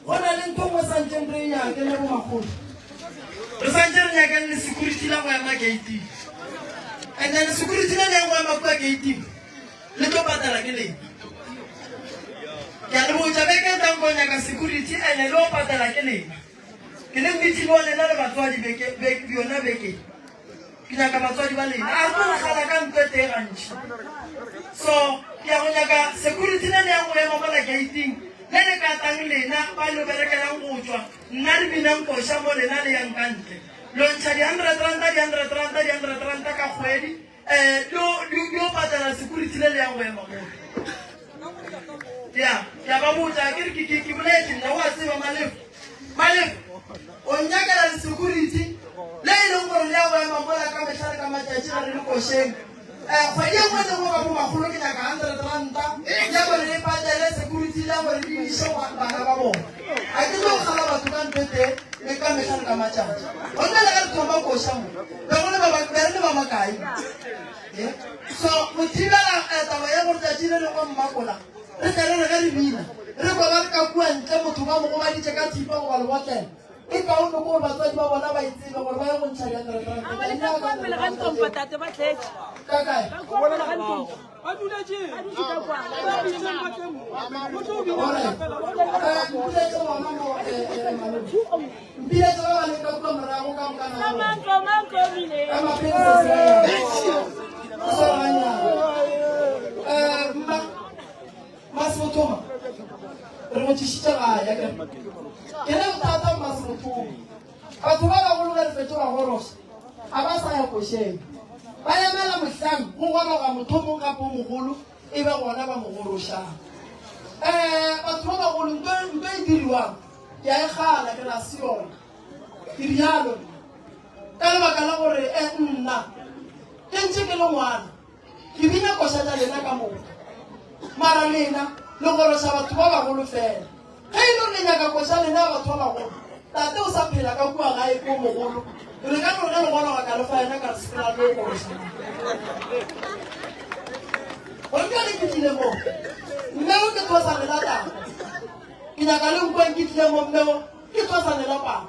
Go na le ntho nngwe santseng re e nyake le bomakgolo re santse re nyakeng le security la go ema gating and then security le leng go ema kua gating le tlo patela ke lena ke a le botša beke e tlang ko nyaka security and le o patela ke lena ke le meeting wa lena le batswadi yona beke Ke nyaka batswadi ba lena. A re tlo gala ka ntlo e tee gantši. So, ke ya go nyaka security le le yang go ema mola gating le le katang lena ba lo berekelang go tšwa. Nna re binang koša mo lena le yang ka ntle. Lo ntšha di 100 ranta, di 100 ranta, di 100 ranta ka kgwedi. Eh, lo lo patela security le le yang go ema mola. Ya, ke a ba botša ke re ke ke ke boletše nna wa tseba Malefo. Malefo, o nnyakela le security le e leng gore le ya go ema mola ka mehla le ka matšatši ge re le košeng. Eh, kgwedi e nngwe le nngwe ba bomakgolo ke nyaka 100 ranta ya gore e patele security le ya gore di iše bana ba bona. A ke tlo kgala batho ka ntho e tee le ka mehla le ka matšatši. Gonne le ge re thoma koša mo, be go le ba be re le ba bakae? So go thibela eh, taba ya gore tšatši le lengwe mmakola re tle re re ge re bina re kwa ba re ka kua ntle motho ba mo gobaditše ka thipa goba lebotlela e kaone ke gore batswadi ba bona ba e tsebe gore ba ye go ntšha diatereka kae Ba duletše. Ba dutše ka kwa. Ba bitseng ba tle mo. Go tlo bina fela. Mpiletše bona mo mpiletše ba ba leng ka kua morago ka moka na Manko manko mine. ka mapele se se mma Mmasemothoma re mo tlišitše gae akere ke ne bothata Mmasemothoma Batho ba bagolo ge re fetoga goroša, ga ba sa ya košeng. Ba emela mohlang go goroga motho mong gape o mogolo, e be gona ba mo gorošang. Um batho ba bagolo nto nto e diriwang ke a e gana, ke ra se yona. Ke rialo nna ka lebaka la gore eh, nna ke ntše ke le ngwana. Ke bina koša tša lena ka moka. Mara lena le goroša batho ba bagolo fela. Ge e le gore le nyaka koša lena ya batho ba bagolo, tate o sa phela ka kua gae ko mogolo, re ka no re ge le goroga ka le fa yena ka re sepela le yo goroša. Gore bjale ke tlile mo, mmeo ke thosane la tata. Ke nyaka le nkweng ke tlile mo mmeo ke thosane la papa.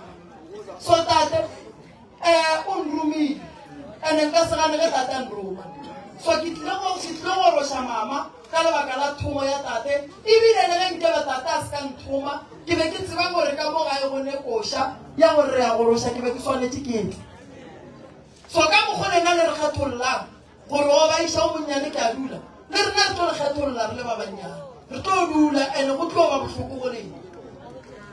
So tate, Eh, o nromile. Ene nka se gane ge tate a nroma. So ke tlile go ke tlile go roša mama ka lebaka la thomo ya tate. Ebile le ge nkebe tate a se ka nthoma, ke be ke tseba gore ka mo gae go ne koša ya gore re ya go roša, ke be ke swanetše ke tle. So ka mokgo lena le re kgethollang gore o ba iša o monnyane ke a dula, le rena re tlo le kgetholla re le ba bannyane. Re tlo dula ene go tlo ba bohloko go lena.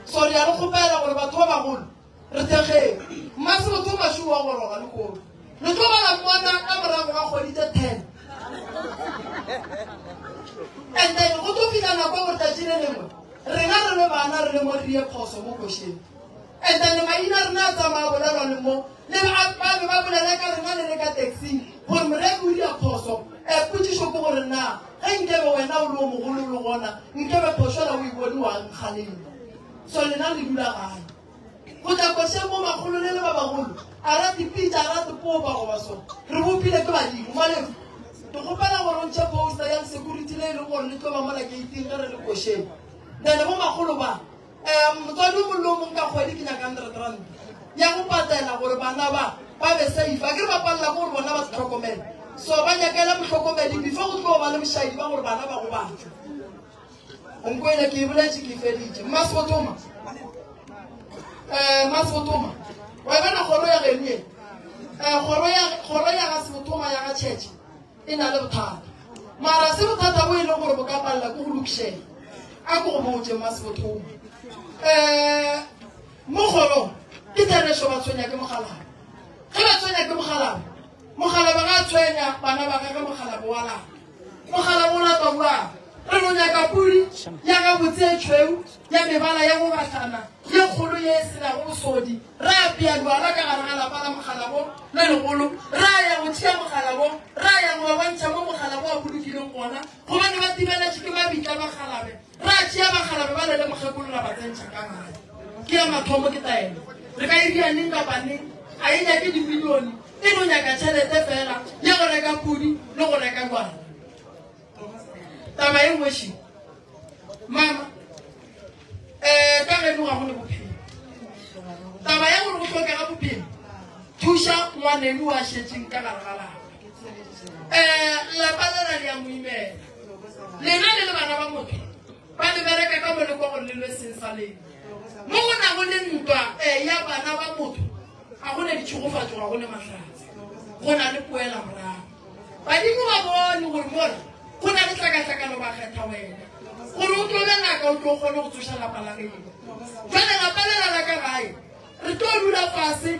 So re ya le kgopela gore batho ba bagolo Re thekgeng. Mmasebotho Mašu wa goroga lehono. Le tlo ba la mmona ka morago ga kgwedi tše 10. And then go tlo fihla nako ya gore tšatši le lengwe rena re le bana re le mo re die phoso mo košeng. And then maina a rena a tsamaya a bolelwa le mo le ba ba be ba bolele ka rena le le ka taxing gore moreki o dia phoso. Eh, potšišo ke gore na ge nkebe wena o le o mogolo o le gona nkebe phošo ela o e bone wa nkgalema. So lena le dula gae. Go tla košeng bo makgolo le le ba bagolo, a ra dipitša, a ra dipopa goba so. Re bopile ke badimo. Malefu, ke kgopela gore o ntšhe poster ya security le e leng gore le tlo ba mola gate-ing ge re le košeng. Then bo makgolo ba, um motswadi o mongwe le o mongwe ka kgwedi ke nyaka hundred rand ya go patela gore bana ba ba be safe. Akere ba palela ke gore bona ba se hlokomele. So ba nyakele mohlokomedi before go tlo ba le bošaedi ba gore bana ba gobatšwe. O nkwele ke e boletše ke e feditše. Mmasebotoma. Eh, Mmasebotoma. Wa e bona kgoro ya geno ye? Eh, kgoro ya kgoro ya ga Sebotoma ya ga Church e na le bothata. Mara se bothata bo e leng gore bo ka palela ke go lokišega. A ke go botše Mmasebotoma. Eh, mo kgorong ke therešo ba tshwenya ke mokgalabje. Ge ba tshwenya ke mokgalabje, mokgalabje ga a tshwenya bana ba gagwe mokgalabje wa lapa. Mogala o lapa bjang? Re no nyaka pudi ya gabotse e tšhweu ya mebala ya go gahlana ye kgolo ye e se nago bosodi. Ra apea bjala ka gare ga lapa la mogalabo le legolo, ra ya go tšea mogalabo, ra ya go ba bontšha mo mogalabo a bolokileng gona, gobane ba timeletše ke mabitla bakgalabe. Ra tšea bakgalabe bale le mokgekolo ra ba tsentšha ka gae. Ke ya mathomo ke taelo. Re ka e ria neng kapa neng, ga e nyake dimilione. E no nyaka tšhelete fela ya go reka pudi le go reka ngwana. Taba ye nngwe še, mama, um ka geno ga go ne bophelo. Taba ya gore go hlokega bophelo, thuša ngwaneno wa šetšeng ka gare ga lapa. Um lapa lela le ya mo imela. Lena le le bana ba motho, ba le bereka ka moleko gore le lwe seng sa lena. Mo go nago le ntwa eh, ya bana ba motho, ga go ne ditšhegofatšo, ga go ne mahlatse, go na le poelamorago. Badimo ba bone gore mola go na le tlakatlakano, ba kgetha wena gore o tlo be ngaka, o tlo kgone go tsoša lapa la geno. Jwale lapa lela la ka gae, re tlo dula fase.